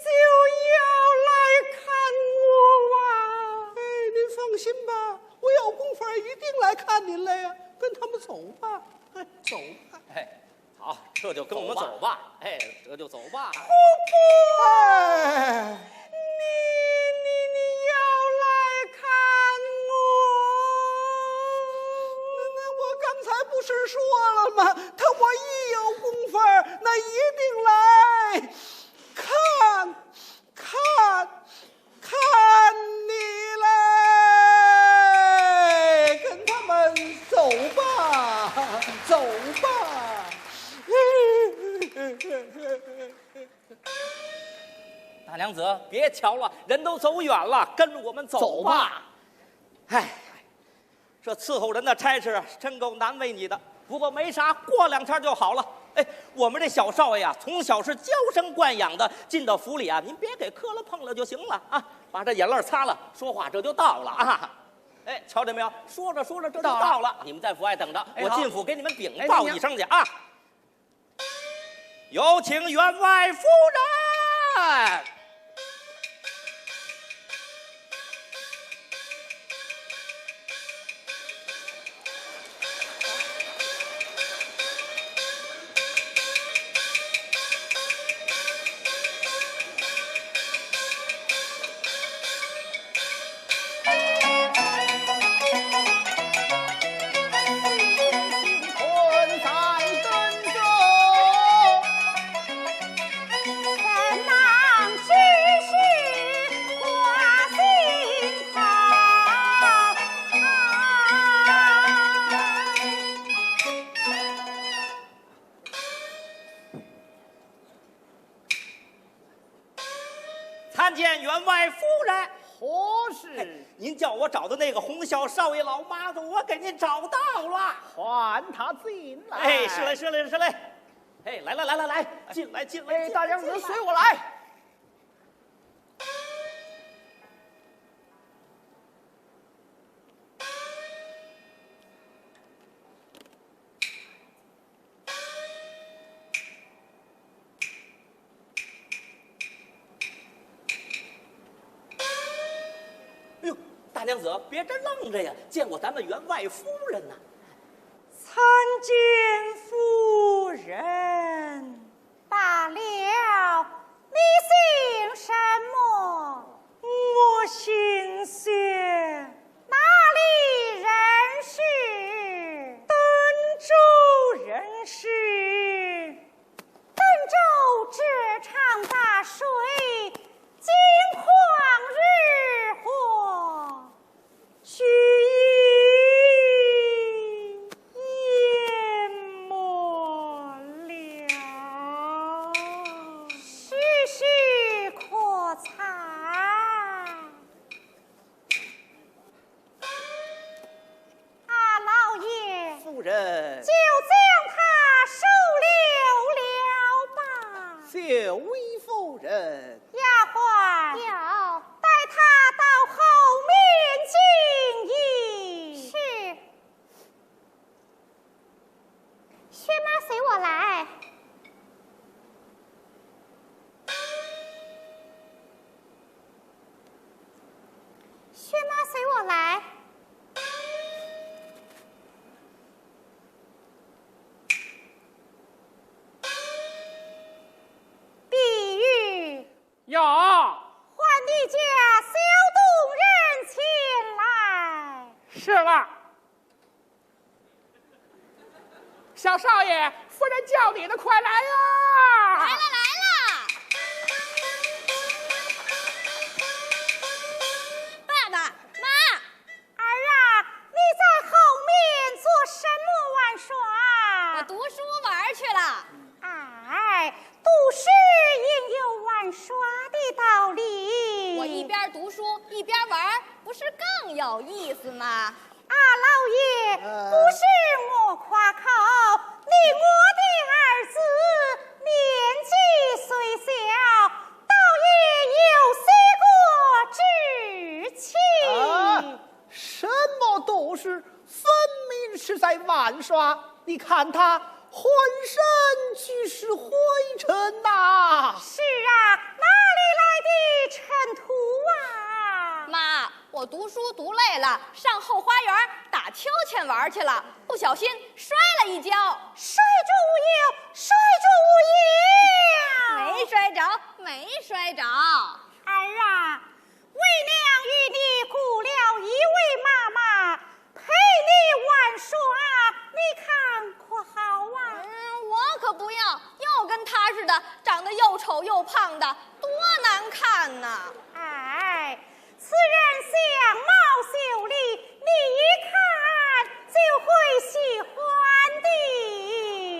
就要来看我啊？哎，您放心吧，我有功夫儿一定来看您来呀。跟他们走吧，哎，走吧。哎，好，这就跟我们走吧。哎，这就走吧。哎，你你你要来看我？那我刚才不是说了吗？他我一有功夫儿，那一定来看看看你嘞。跟他们走吧，走吧。大娘子，别瞧了，人都走远了，跟着我们走吧。走吧。哎，这伺候人的差事真够难为你的，不过没啥，过两天就好了。哎，我们这小少爷啊，从小是娇生惯养的，进到府里啊，您别给磕了碰了就行了啊，把这眼泪擦了，说话这就到了啊。哎，瞧见没有？说着说着这就到了，到了你们在府外等着，哎我进府给你们禀哎报一声去啊。有请员外夫人。参见员外夫人。何事？您叫我找的那个红孝少爷老妈子，我给您找到了。唤他进来。哎，是嘞，是嘞，是嘞。哎，来来来来来，进来进来。哎，进来大娘子，进来随我来。哎呦，大娘子，别这愣着呀，见过咱们员外夫人呐。参见夫人。罢了，你姓什么？我姓薛。哪里人氏？登州人氏。登州这场大水，境况如何？ 俱已淹没了。唏嘘可惨。啊，老爷，夫人。就将他收留了吧。谢微夫人。丫鬟，有，带他到后面静议。是。薛妈随我来。薛妈随我来。碧玉，有。唤你家小东人前来。是了。小少爷，夫人叫你呢，快来呀！来了来了。爸爸妈妈，儿啊，你在后面做什么玩耍？我读书玩儿去了。哎，读书也有玩耍的道理。我一边读书一边玩儿，不是更有意思吗？啊，老爷，不是我夸口，你我的儿子年纪虽小，倒也有些个志气。啊，什么读书？分明是在玩耍。你看他浑身俱是灰尘呐。是啊，哪里来的尘土啊？妈，我读书读累了，上后花园打秋千玩儿去了，不小心摔了一跤。摔没摔着，没摔着。儿啊，为娘与你雇了一位妈妈，陪你玩耍，你看可好啊？嗯，我可不要，又跟他似的，长得又丑又胖的，多难看呐！哎，此人相貌秀丽，你一看就会喜欢的。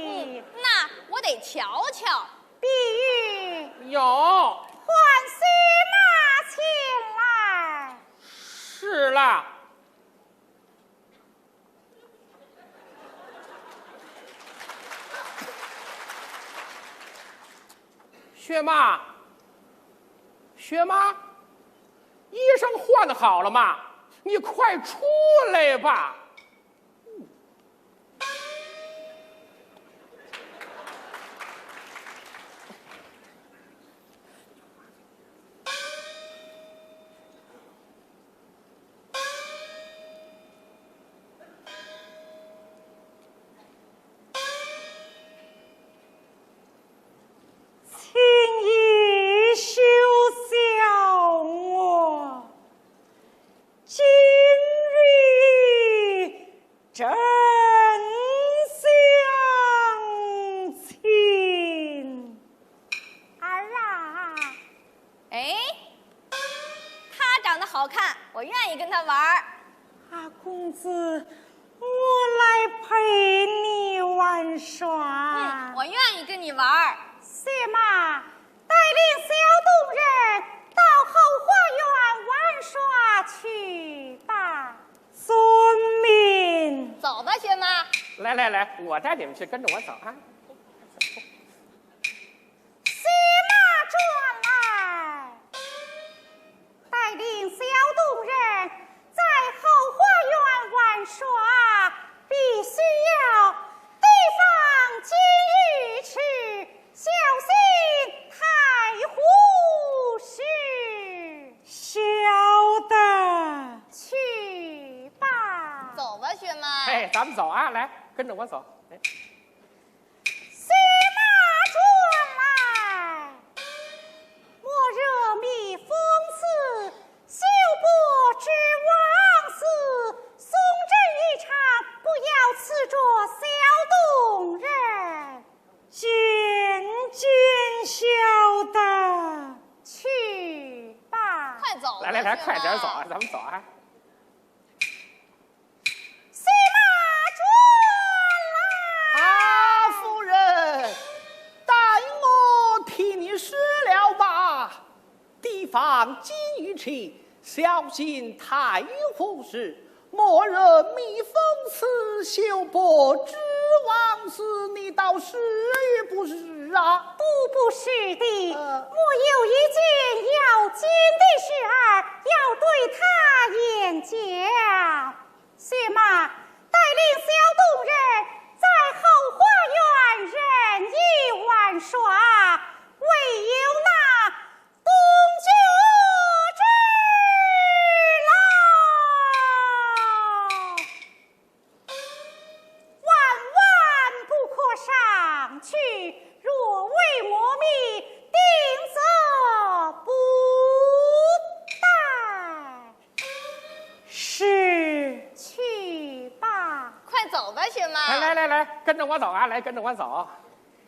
嗯，那我得瞧瞧。比喻。有。唤薛妈前来。是啦。 薛妈，薛妈，衣裳换好了吗？你快出来吧。 请你休笑我，今日真相情。儿啊，哎，他长得好看，我愿意跟他玩儿。啊，公子，我来陪你玩耍。嗯，我愿意跟你玩儿。薛妈，带领小动人到后花园玩耍去吧。遵命。走吧，薛妈。来来来，我带你们去，跟着我走啊。 薛妈转来，带领小动人在后花园玩耍，必须要提防金鱼吃，小心太湖石。晓得。去吧。走吧，薛妈。哎，咱们走啊，来，跟着我走。哎。 薛妈转来，莫惹蜜蜂刺，休不知枉事。送朕一场，不要刺着小动人。见见晓得。去吧。快走吧，来来来，薛妈。快点走啊，咱们走啊。 薛妈转来。啊，夫人，待我替你说了吧。提防金鱼吃，小心太湖石。莫惹蜜蜂刺，休不知枉事。你倒是与不是啊？不，不是的，呃。我有一件要紧的事儿要对他演讲。 薛妈，带领小动人在后花园任意玩耍，唯有那东角之楼，万万不可上去，若违我命，定责不贷。 是。去吧。快走吧，薛妈。来来来来，跟着我走啊！来，跟着我走。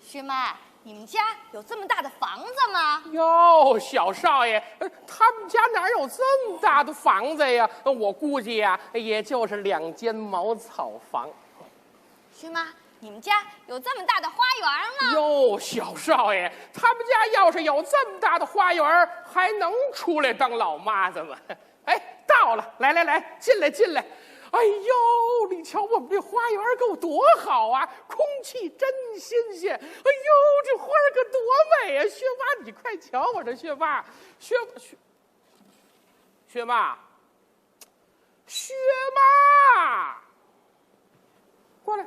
薛妈，你们家有这么大的房子吗？哟，小少爷，呃，他们家哪有这么大的房子呀？我估计呀，也就是两间茅草房。 薛妈，你们家有这么大的花园吗？哟，小少爷，他们家要是有这么大的花园，还能出来当老妈子吗？哎，到了，来来来，进来进来。哎呦，你瞧我们这花园够多好啊，空气真新鲜。哎呦，这花儿可多美啊！薛妈，你快瞧我这薛妈，薛薛薛妈， 薛妈，过来，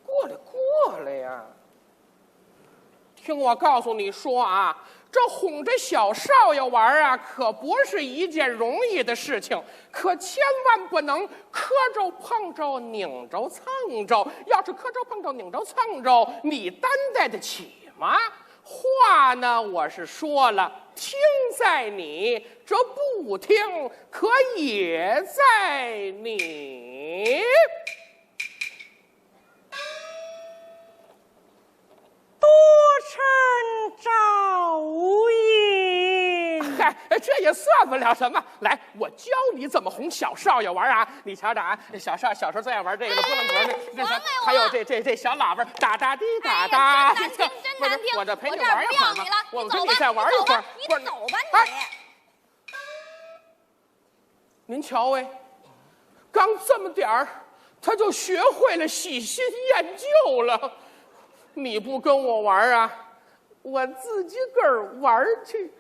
过来，过来呀！听我告诉你说啊，这哄着小少爷玩儿啊，可不是一件容易的事情，可千万不能磕着碰着、拧着蹭着。要是磕着碰着、拧着蹭着，你担待得起吗？话呢，我是说了，听在你，这不听可也在你。 多承招引。嗨，这也算不了什么。来，我教你怎么哄小少爷玩啊！你瞧着啊，小少小时候最爱玩这个了，拨浪鼓那那啥，还有这这这小喇叭，哒哒滴哒哒。哎呀，真难听，真难听。我这我这陪你玩一会儿吧，我这不要你了，我跟你再玩一会儿。你走吧，你走吧，你。哎，您瞧哎，刚这么点儿，他就学会了喜新厌旧了。你不跟我玩儿啊，我自己个儿玩儿去。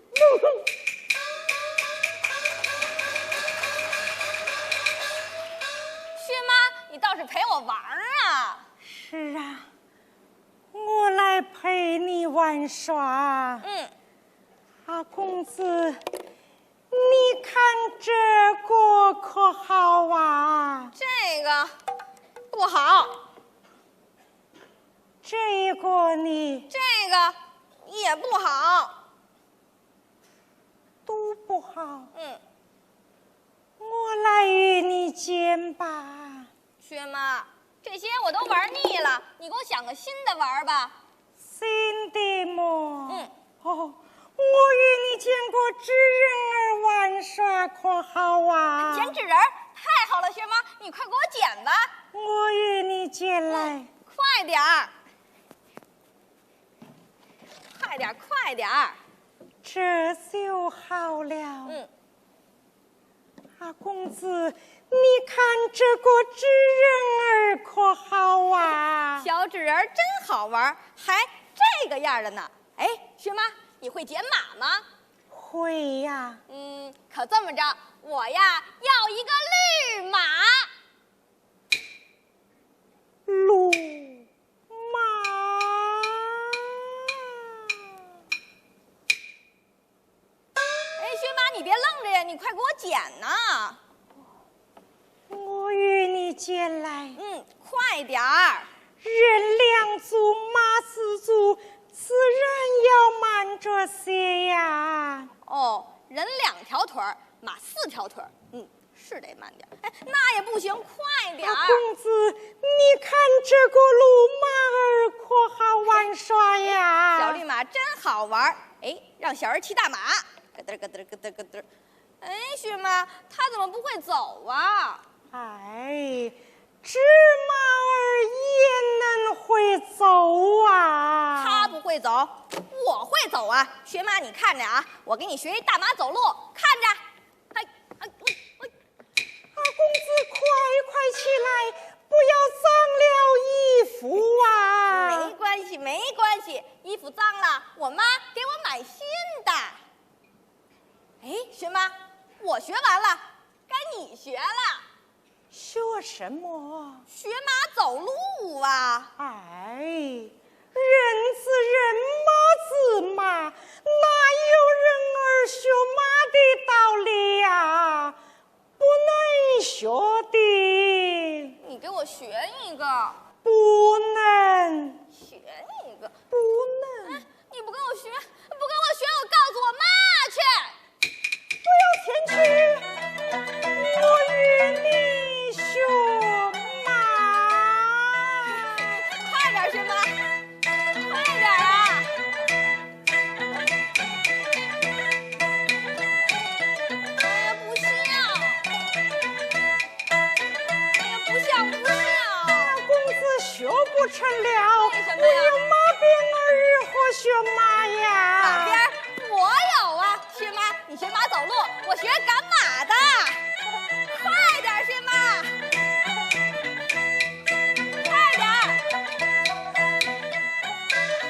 薛妈，你倒是陪我玩儿啊！是啊，我来陪你玩耍。嗯，啊，公子，你看这个可好啊？这个不好。这个呢？这个也不好。都不好。嗯，我来与你剪吧。薛妈，这些我都玩腻了，你给我想个新的玩吧。新的么？嗯。哦，我与你剪个纸人儿玩耍，可好啊？剪纸人儿？太好了，薛妈，你快给我剪吧。我与你剪来。快点儿，快点儿，快点儿。这就好了。嗯。 啊，公子，你看这个纸人儿可好啊？小纸人儿真好玩儿，还这个样儿的呢。哎，薛妈，你会剪马吗？会呀。嗯，可这么着，我呀要一个绿马。绿马。 哎，薛妈，你别愣着呀，你快给我剪呐！我与你剪来。嗯，快点儿。人两足，马四足，自然要慢着些呀。哦，人两条腿儿，马四条腿儿。嗯。 是得慢点儿。哎，那也不行，快点儿。公子，你看这个绿马儿可好玩耍呀？小绿马真好玩儿。哎，让小人骑大马，咯噔咯噔咯噔咯噔。哎，薛妈，它怎么不会走啊？哎，这马儿也能会走啊。它不会走，我会走啊。薛妈，你看着啊，我给你学一大马走路，看着。 哎，哎，我我。啊，公子，快快起来，不要脏了衣服啊！没关系，没关系，衣服脏了，我妈给我买新的。哎，薛妈，我学完了，该你学了。 学什么？学马走路啊！哎，人之人，马之马，哪有人儿学马的道理呀？不能学的。你给我学一个。不能。学一个。不能。哎，你不跟我学，不跟我学，我告诉我妈去。 不要前去，我与你学马。快点儿，薛妈，快点儿啊！哎呀，不像！哎呀，不像，不像！公子学不成了，为什么呀？没有马鞭儿如何学马呀？马鞭儿我有啊。 薛妈，你学马走路，我学赶马的。快点儿，薛妈，快点儿，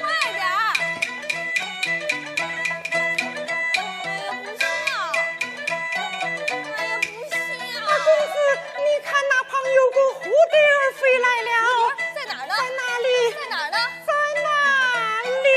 快点儿！哎呀，不像，哎呀，不像！啊，公子，你看那旁有个蝴蝶儿飞来了。在哪儿呢？在哪里？在哪儿呢？在哪里？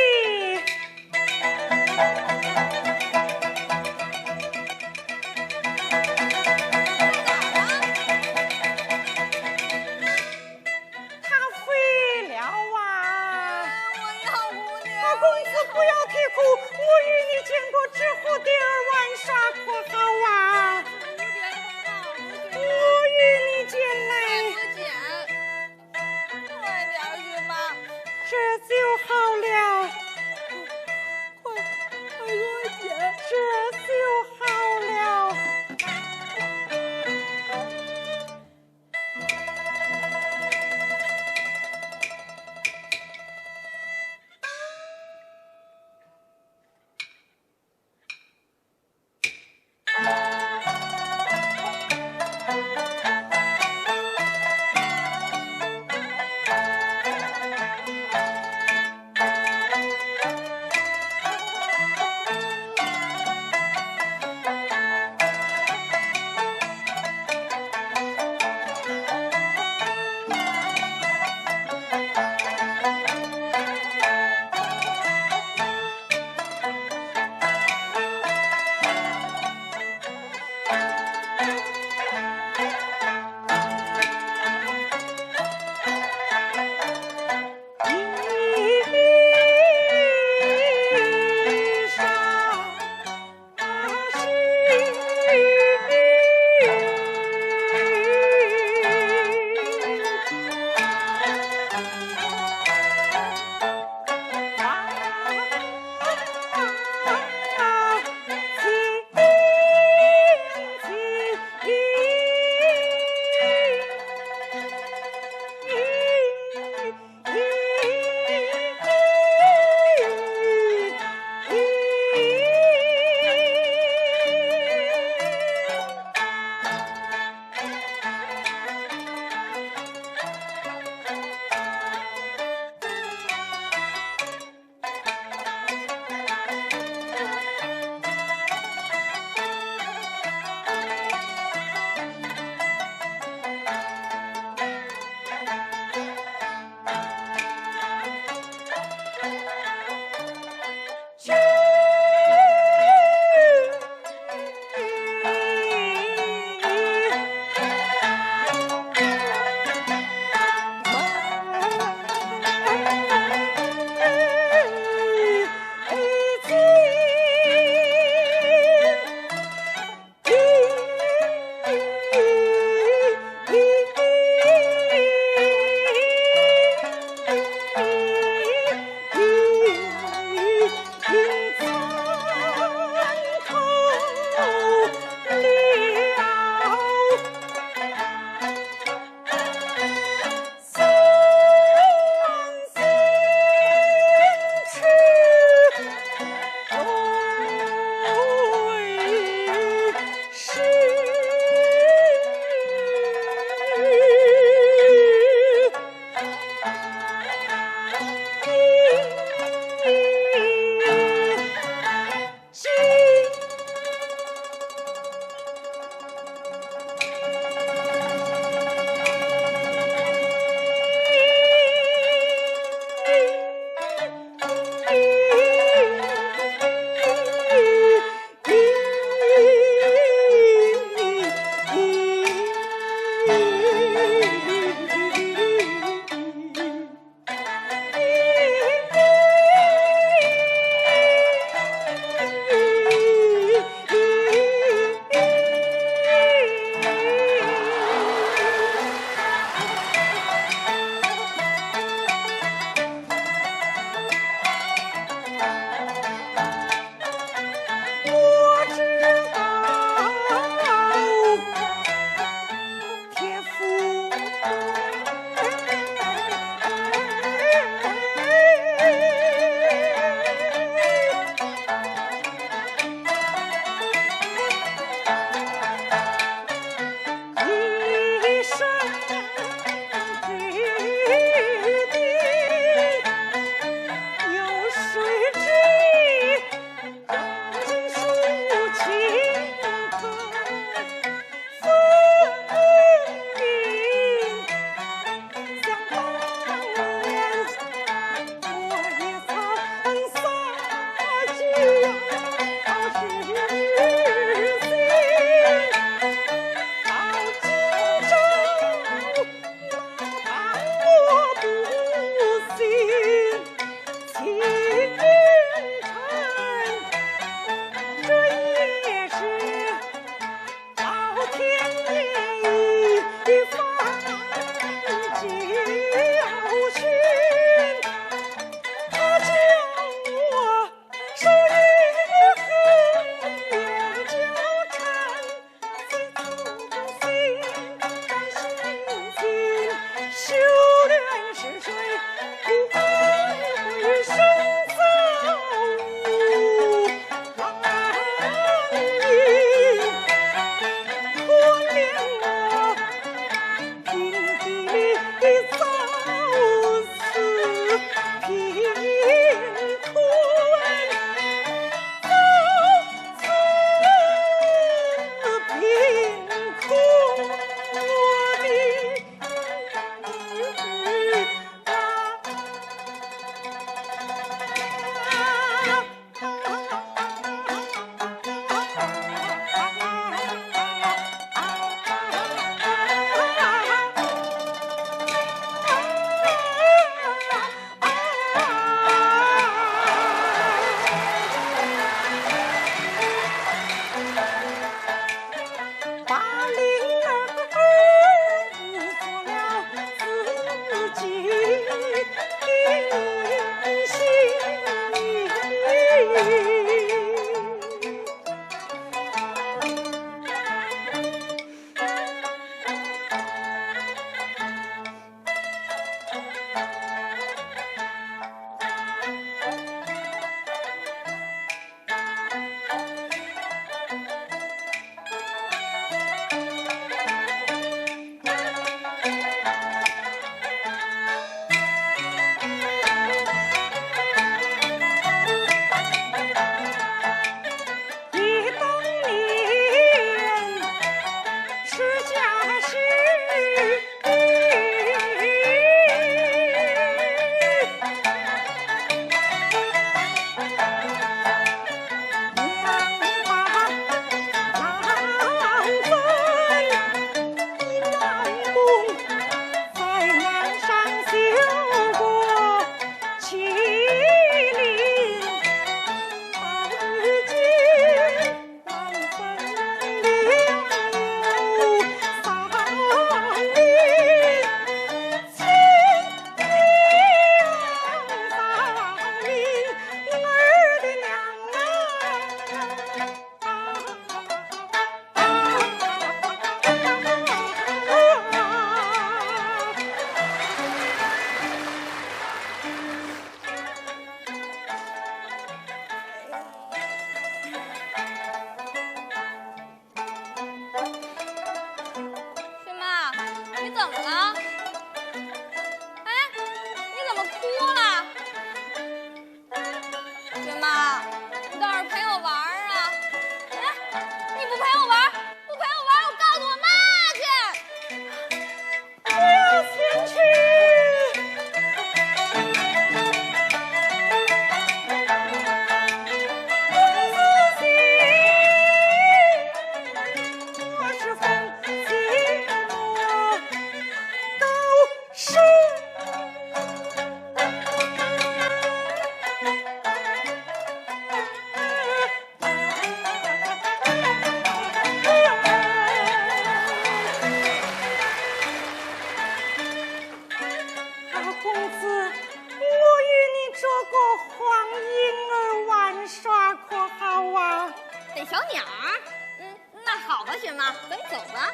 雪妈，咱走吧。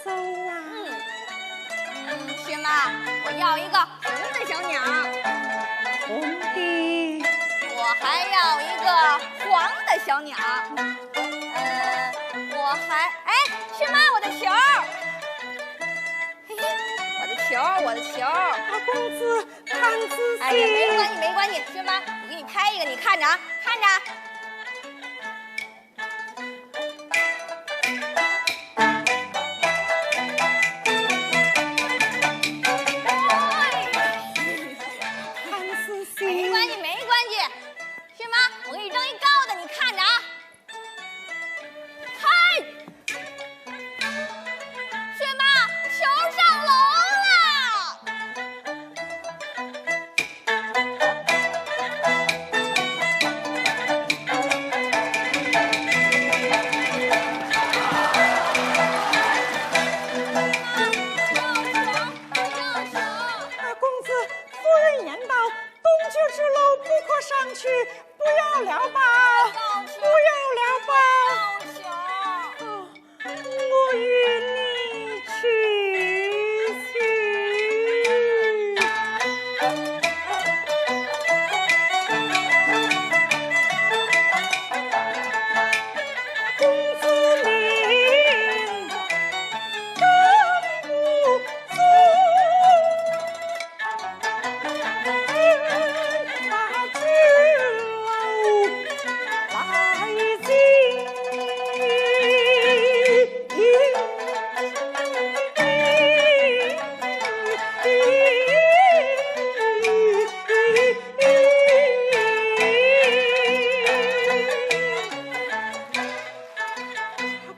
走啊。嗯，嗯，雪妈，我要一个红的小鸟。红的。我还要一个黄的小鸟。呃，我还，哎，雪妈，我的球儿。嘿嘿，我的球儿，我的球儿。大公子，看仔细。哎呀，没关系，没关系，雪妈，我给你拍一个，你看着啊，看着啊。 看仔细。没关系，没关系。雪妈，我给你扔一高的，你看着啊。嗨！雪妈，球上笼了！ 啊，公子，夫人言道，东绝之楼不可上去，不要了吧，不要了吧。啊，我与你去去。公子命，更不从。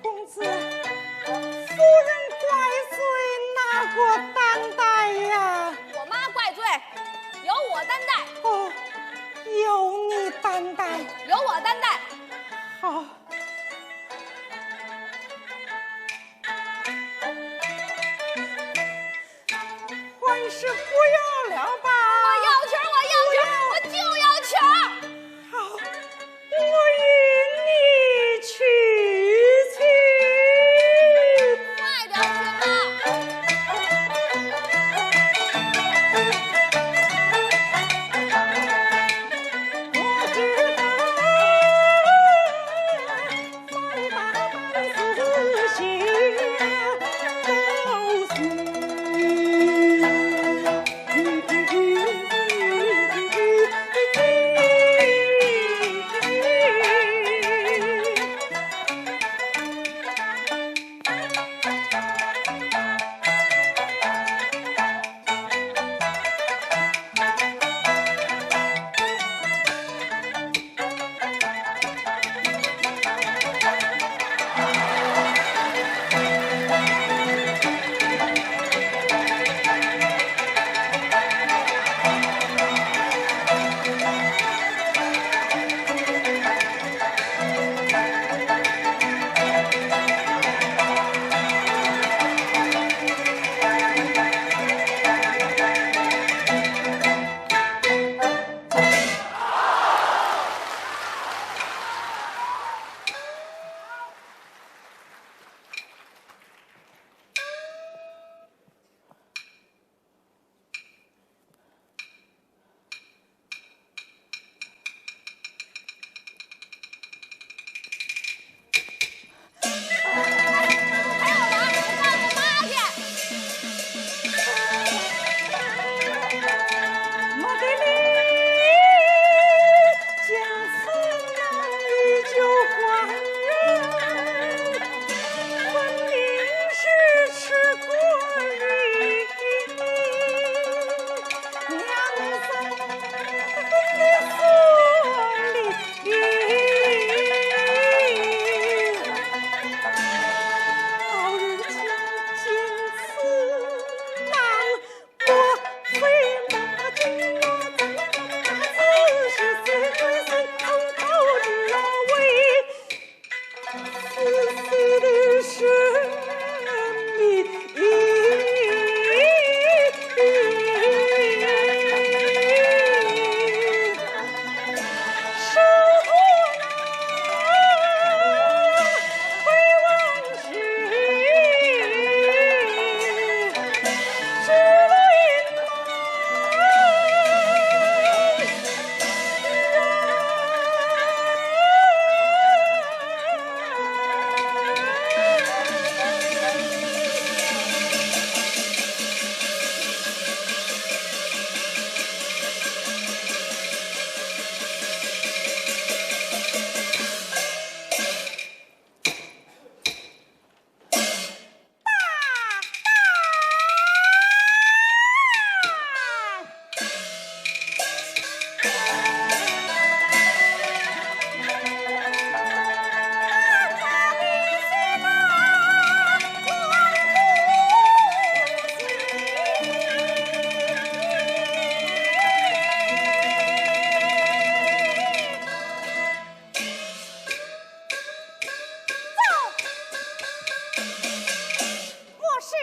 公子，夫人怪罪哪个担待呀？我妈怪罪，由我担待。哦，由你担待。由我担待。好。 还是不要了吧。我要球儿，我要球儿，我就要球儿。好，我与你去去。快点儿，雪妈。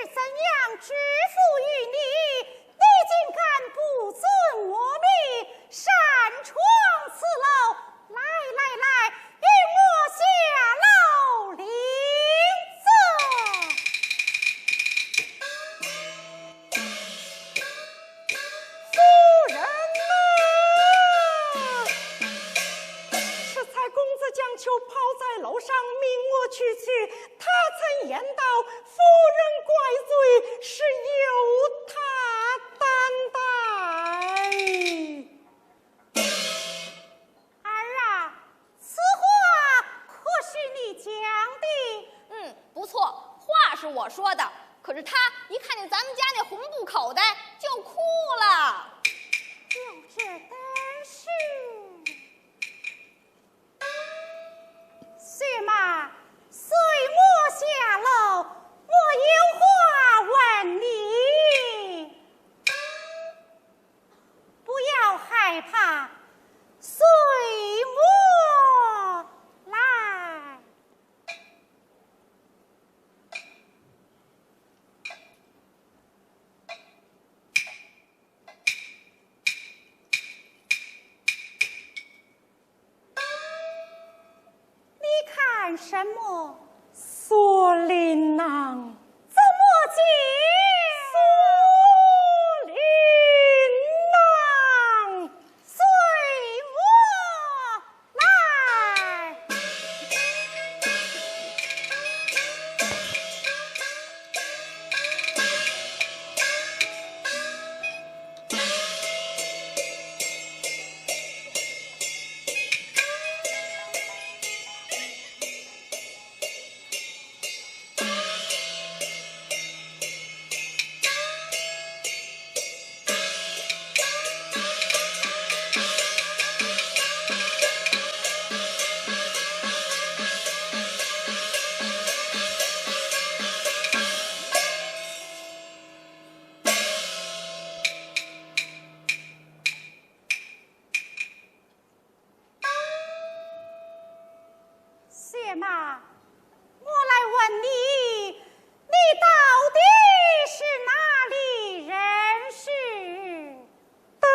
怎样知府于你，你竟敢不遵我命，擅闯此楼？来来来，与我下楼领罪。夫人呐！适才公子将球抛在楼上，命我去取。 他曾言道，夫人怪罪，是由他担待。儿啊，此话可是你讲的？嗯，不错，话是我说的，可是他一看见咱们家那红布口袋就哭了。有这等事？ 薛妈，随我下楼，我有话问你。不要害怕，随我来。 你看什么？锁麟囊。怎么讲？锁麟囊。随我来。 薛妈，我来问你，你到底是哪里人氏？登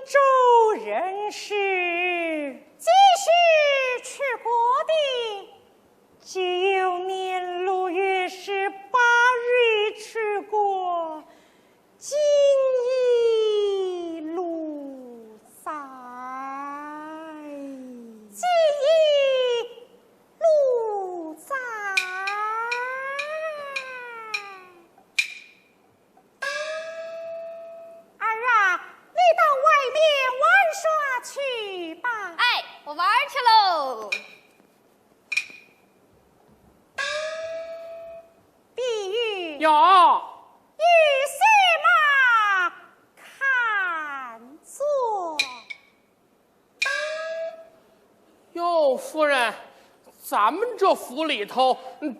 州人氏。几时出过的？九年六月十八日出过。 今已入宅。今已入宅。儿啊，你到外面玩耍去吧。哎，我玩儿去喽。 碧玉。有。与薛妈看坐。哟，夫人，咱们这府里头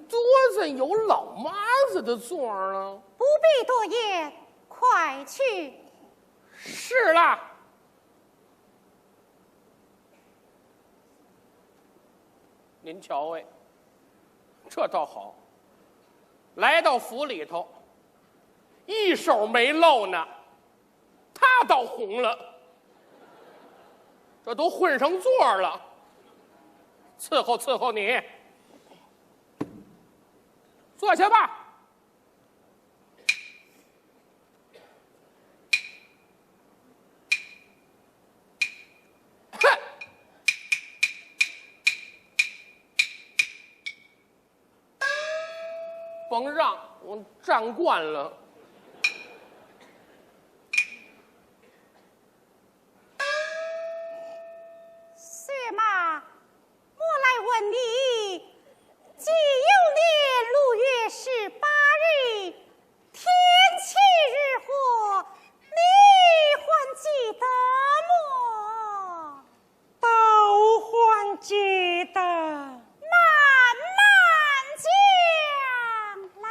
多着有老妈子的座儿了。不必多言，快去。是了。 您瞧哎，这倒好，来到府里头，一手没露呢，他倒红了，这都混上座儿了。伺候伺候你，坐下吧。 哼！甭让，我站惯了。 薛妈，我来问你，既有年六月十八日，天气如何？你还记得么？都还记得。慢慢讲来。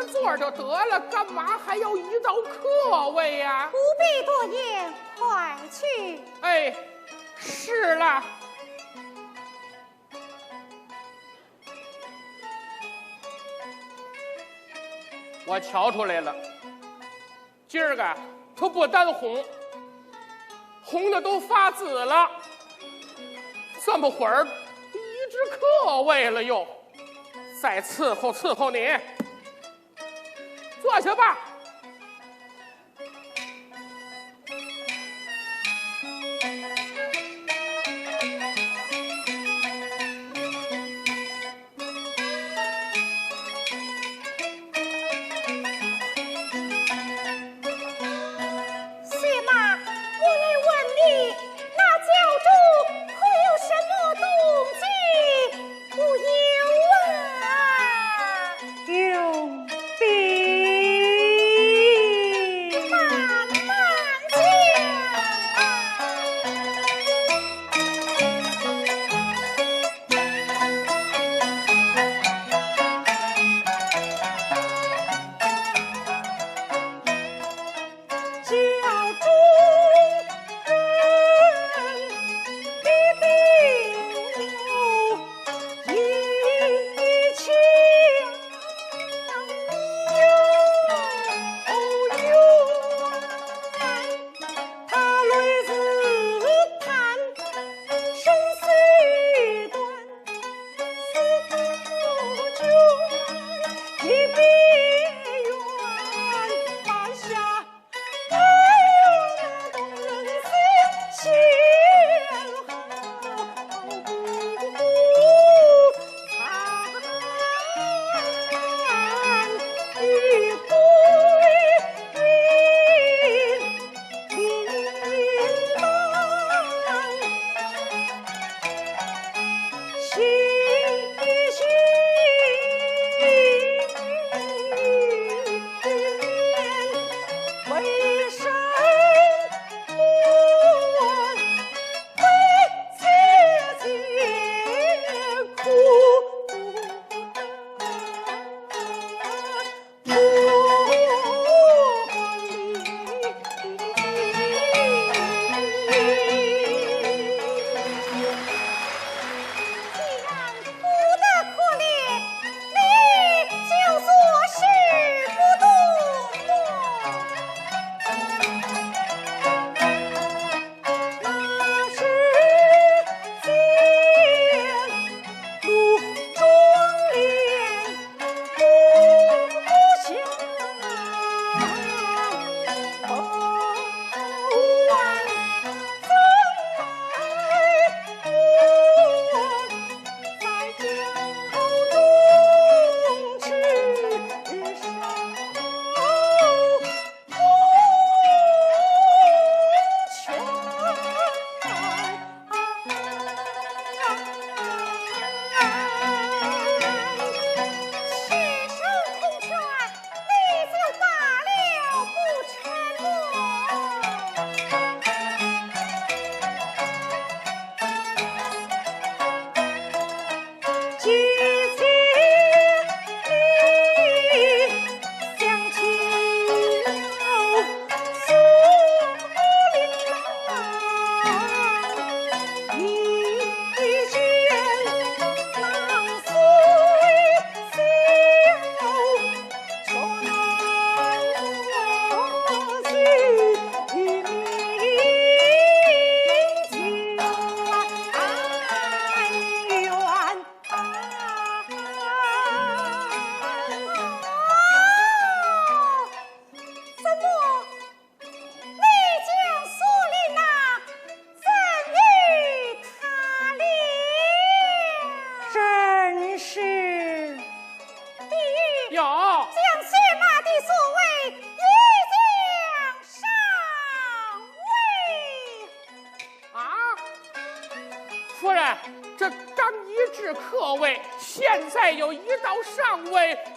坐着就得了，干嘛还要一道客位呀？不必多言，快去。哎，是了。我瞧出来了，今儿个他不单红，红的都发紫了。这么会儿，一只客位了又，再伺候伺候你。坐下吧。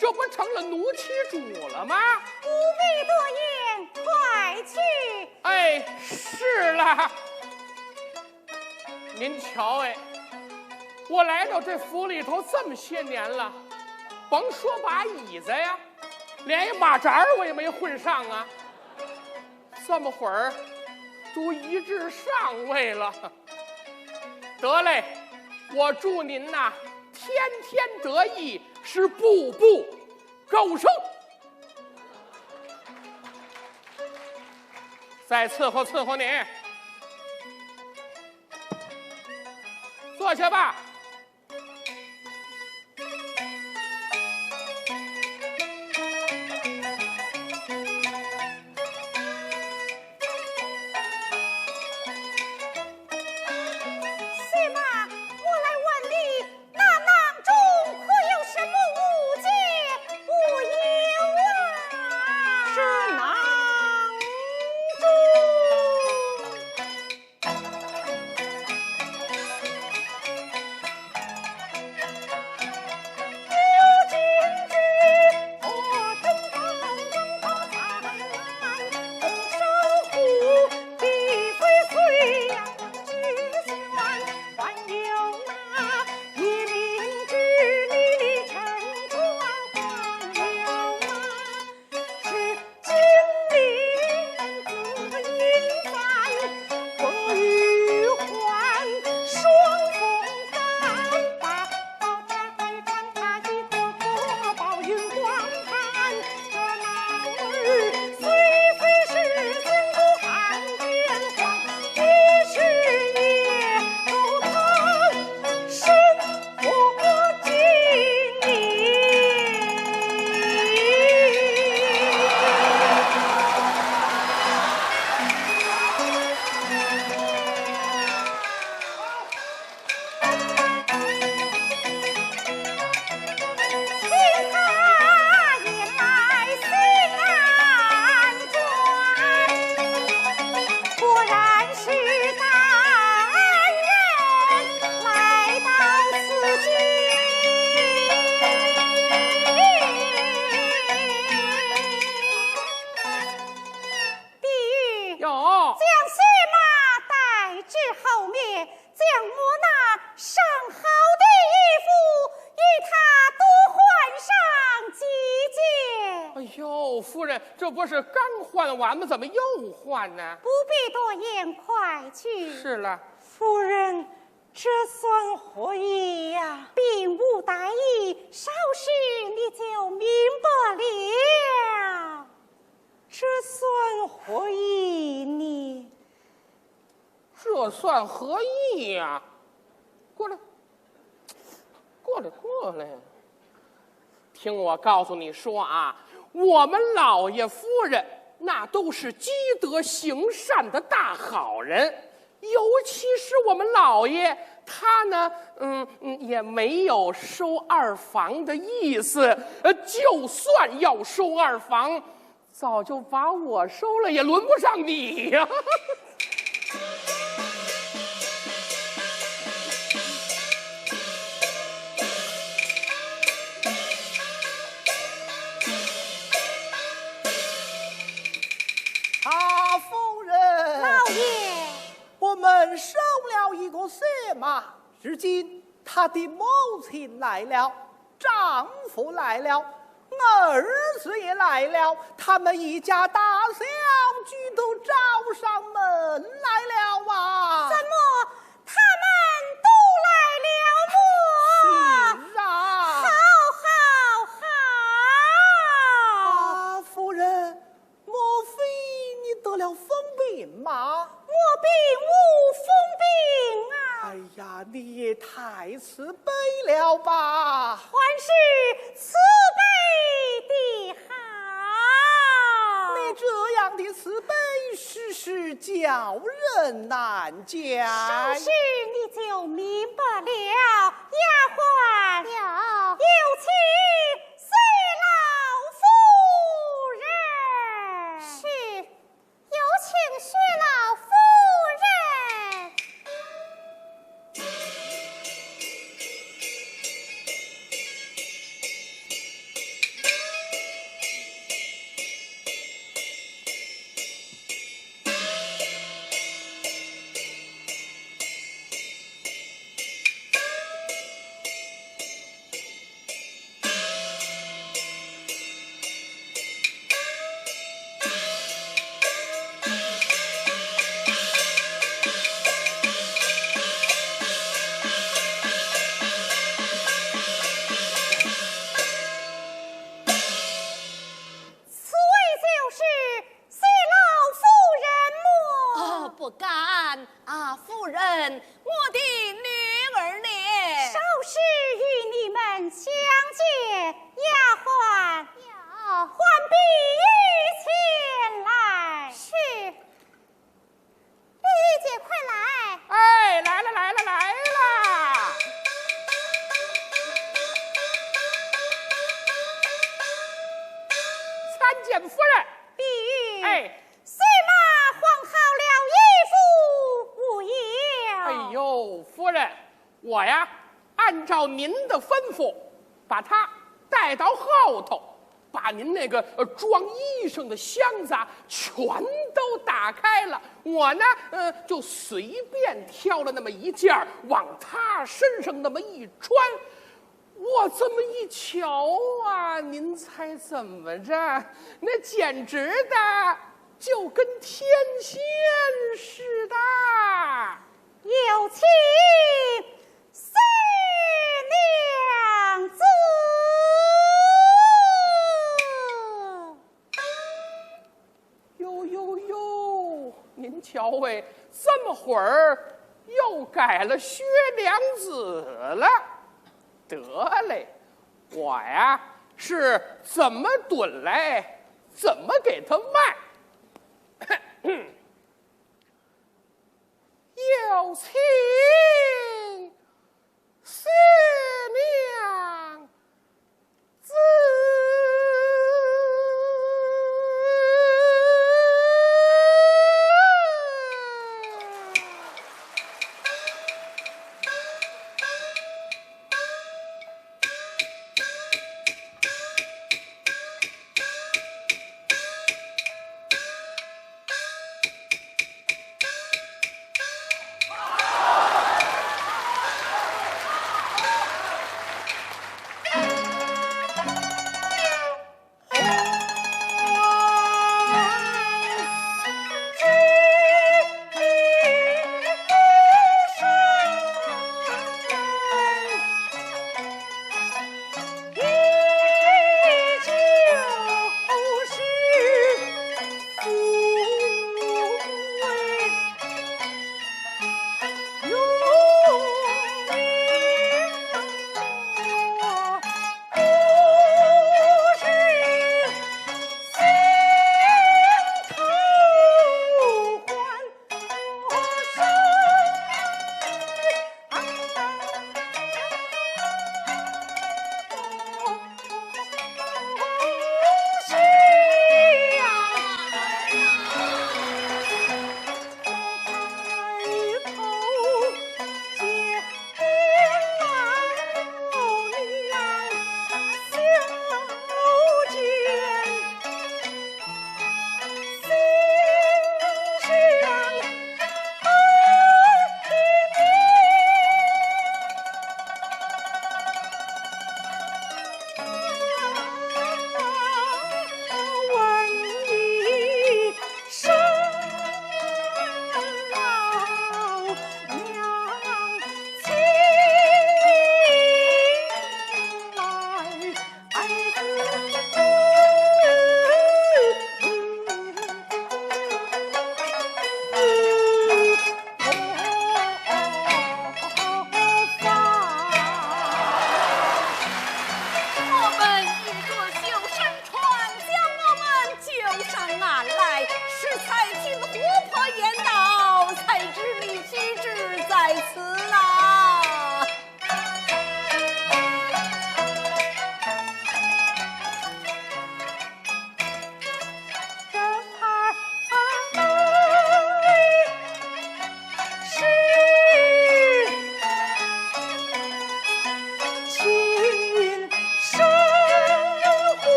这不成了奴妻主了吗？不必多言，快去。哎，是了。您瞧，哎，我来到这府里头这么些年了，甭说把椅子呀，连一马扎儿我也没混上啊。这么会儿都一致上位了。得嘞，我祝您呐，天天得意，是步步高升。再伺候伺候你，坐下吧。 谢妈，我来问你，那囊中可有什么物件？无有啊。是囊中。哟，将谢妈带至后面，将我那上好的衣服与她都换上几件。哎呦，夫人，这不是刚换完吗？怎么又换呢？不必多言，快去。是了。夫人，这算何意呀？并无大意，稍事你就明白了。 这算何意呢？这算何意呀？过来，过来，过来。听我告诉你说啊，我们老爷夫人那都是积德行善的大好人，尤其是我们老爷，他呢，嗯嗯，也没有收二房的意思。呃，就算要收二房， 早就把我收了，也轮不上你呀。啊，夫人。老爷。我们收了一个谢妈，如今她的母亲来了， 丈夫来了，儿子也来了，他们一家大小俱都找上门来了啊！怎么，他们都来了么？是啊。好，好，好！啊，夫人， 莫非你得了疯病吗？我并无疯病啊。哎呀，你也太慈悲了吧！还是慈悲的好。你这样的慈悲，实是叫人难见。稍事你就明白了。丫鬟。有。有请 谢老夫人。是，有请谢老夫人。人，我的女儿呢？稍事与你们相见，丫鬟。有。唤碧玉前来。是。 碧玉姐，快来！哎，来了，来了，来了！参见夫人。碧玉，哎，随马换好了衣服，无恙。哎呦，夫人，我呀，按照您的吩咐，把她带到后头，把您那个，呃，装衣裳的箱子啊，全都打开了。我呢，呃，就随便挑了那么一件儿，往她身上那么一穿。我这么一瞧啊，您猜怎么着？那简直的就跟天仙似的。有请 三娘子。哟哟哟，您瞧哎，这么会儿又改了薛娘子了。得嘞，我呀是怎么囤来，怎么给她卖。有请 三娘子。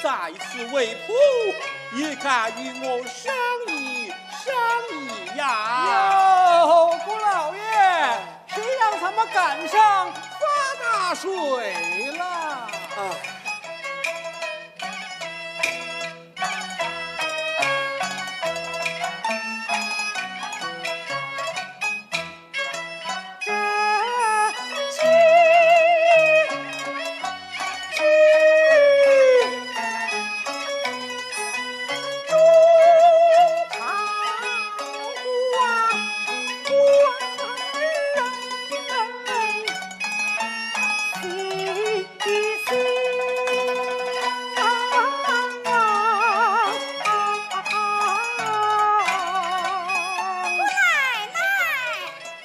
在此为仆，也该与我商议商议呀。哟，姑老爷，谁让咱们赶上发大水了？哎。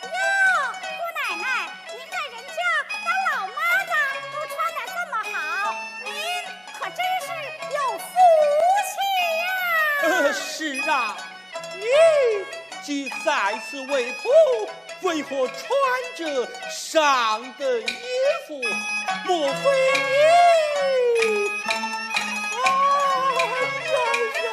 哟，姑奶奶，您看人家那老妈子都穿得这么好，您可真是有福气呀！呃，是啊，你既在此为仆，为何穿着上等衣服？莫非你……哎呀呀呀！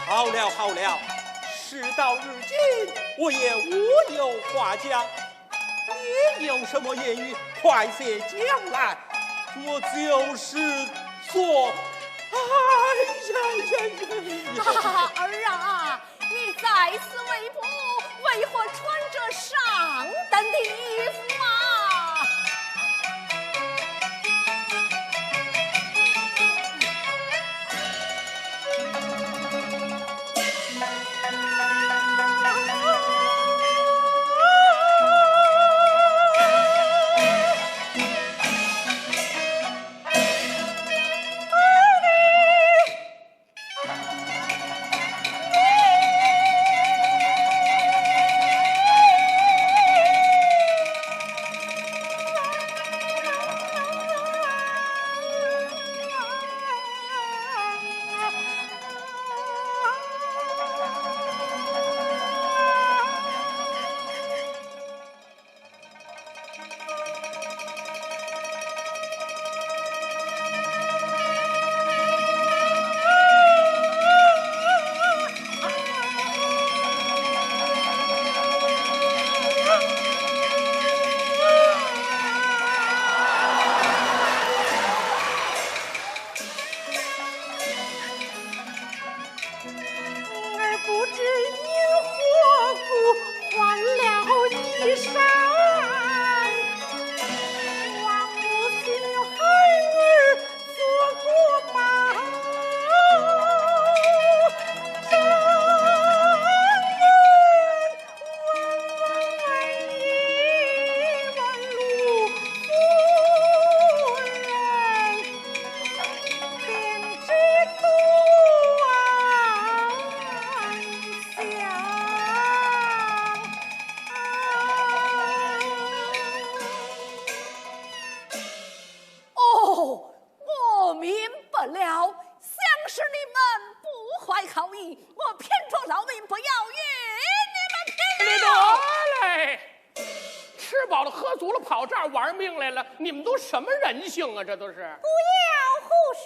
好了好了，事到如今，我也无有话讲。你有什么言语，快些讲来，我就是做……哎呀呀呀呀！儿啊，你在此为仆，为何穿着上等的衣服啊？ 儿不知因何故换了衣衫，望母亲孩儿做个保。张恩问问一问陆夫人， 便知端详。哦，我明白了，想是你们不怀好意，我偏着老命不要与你们拼了。你得嘞！吃饱了喝足了，跑这儿玩命来了，你们都什么人性啊？这都是。不要胡说。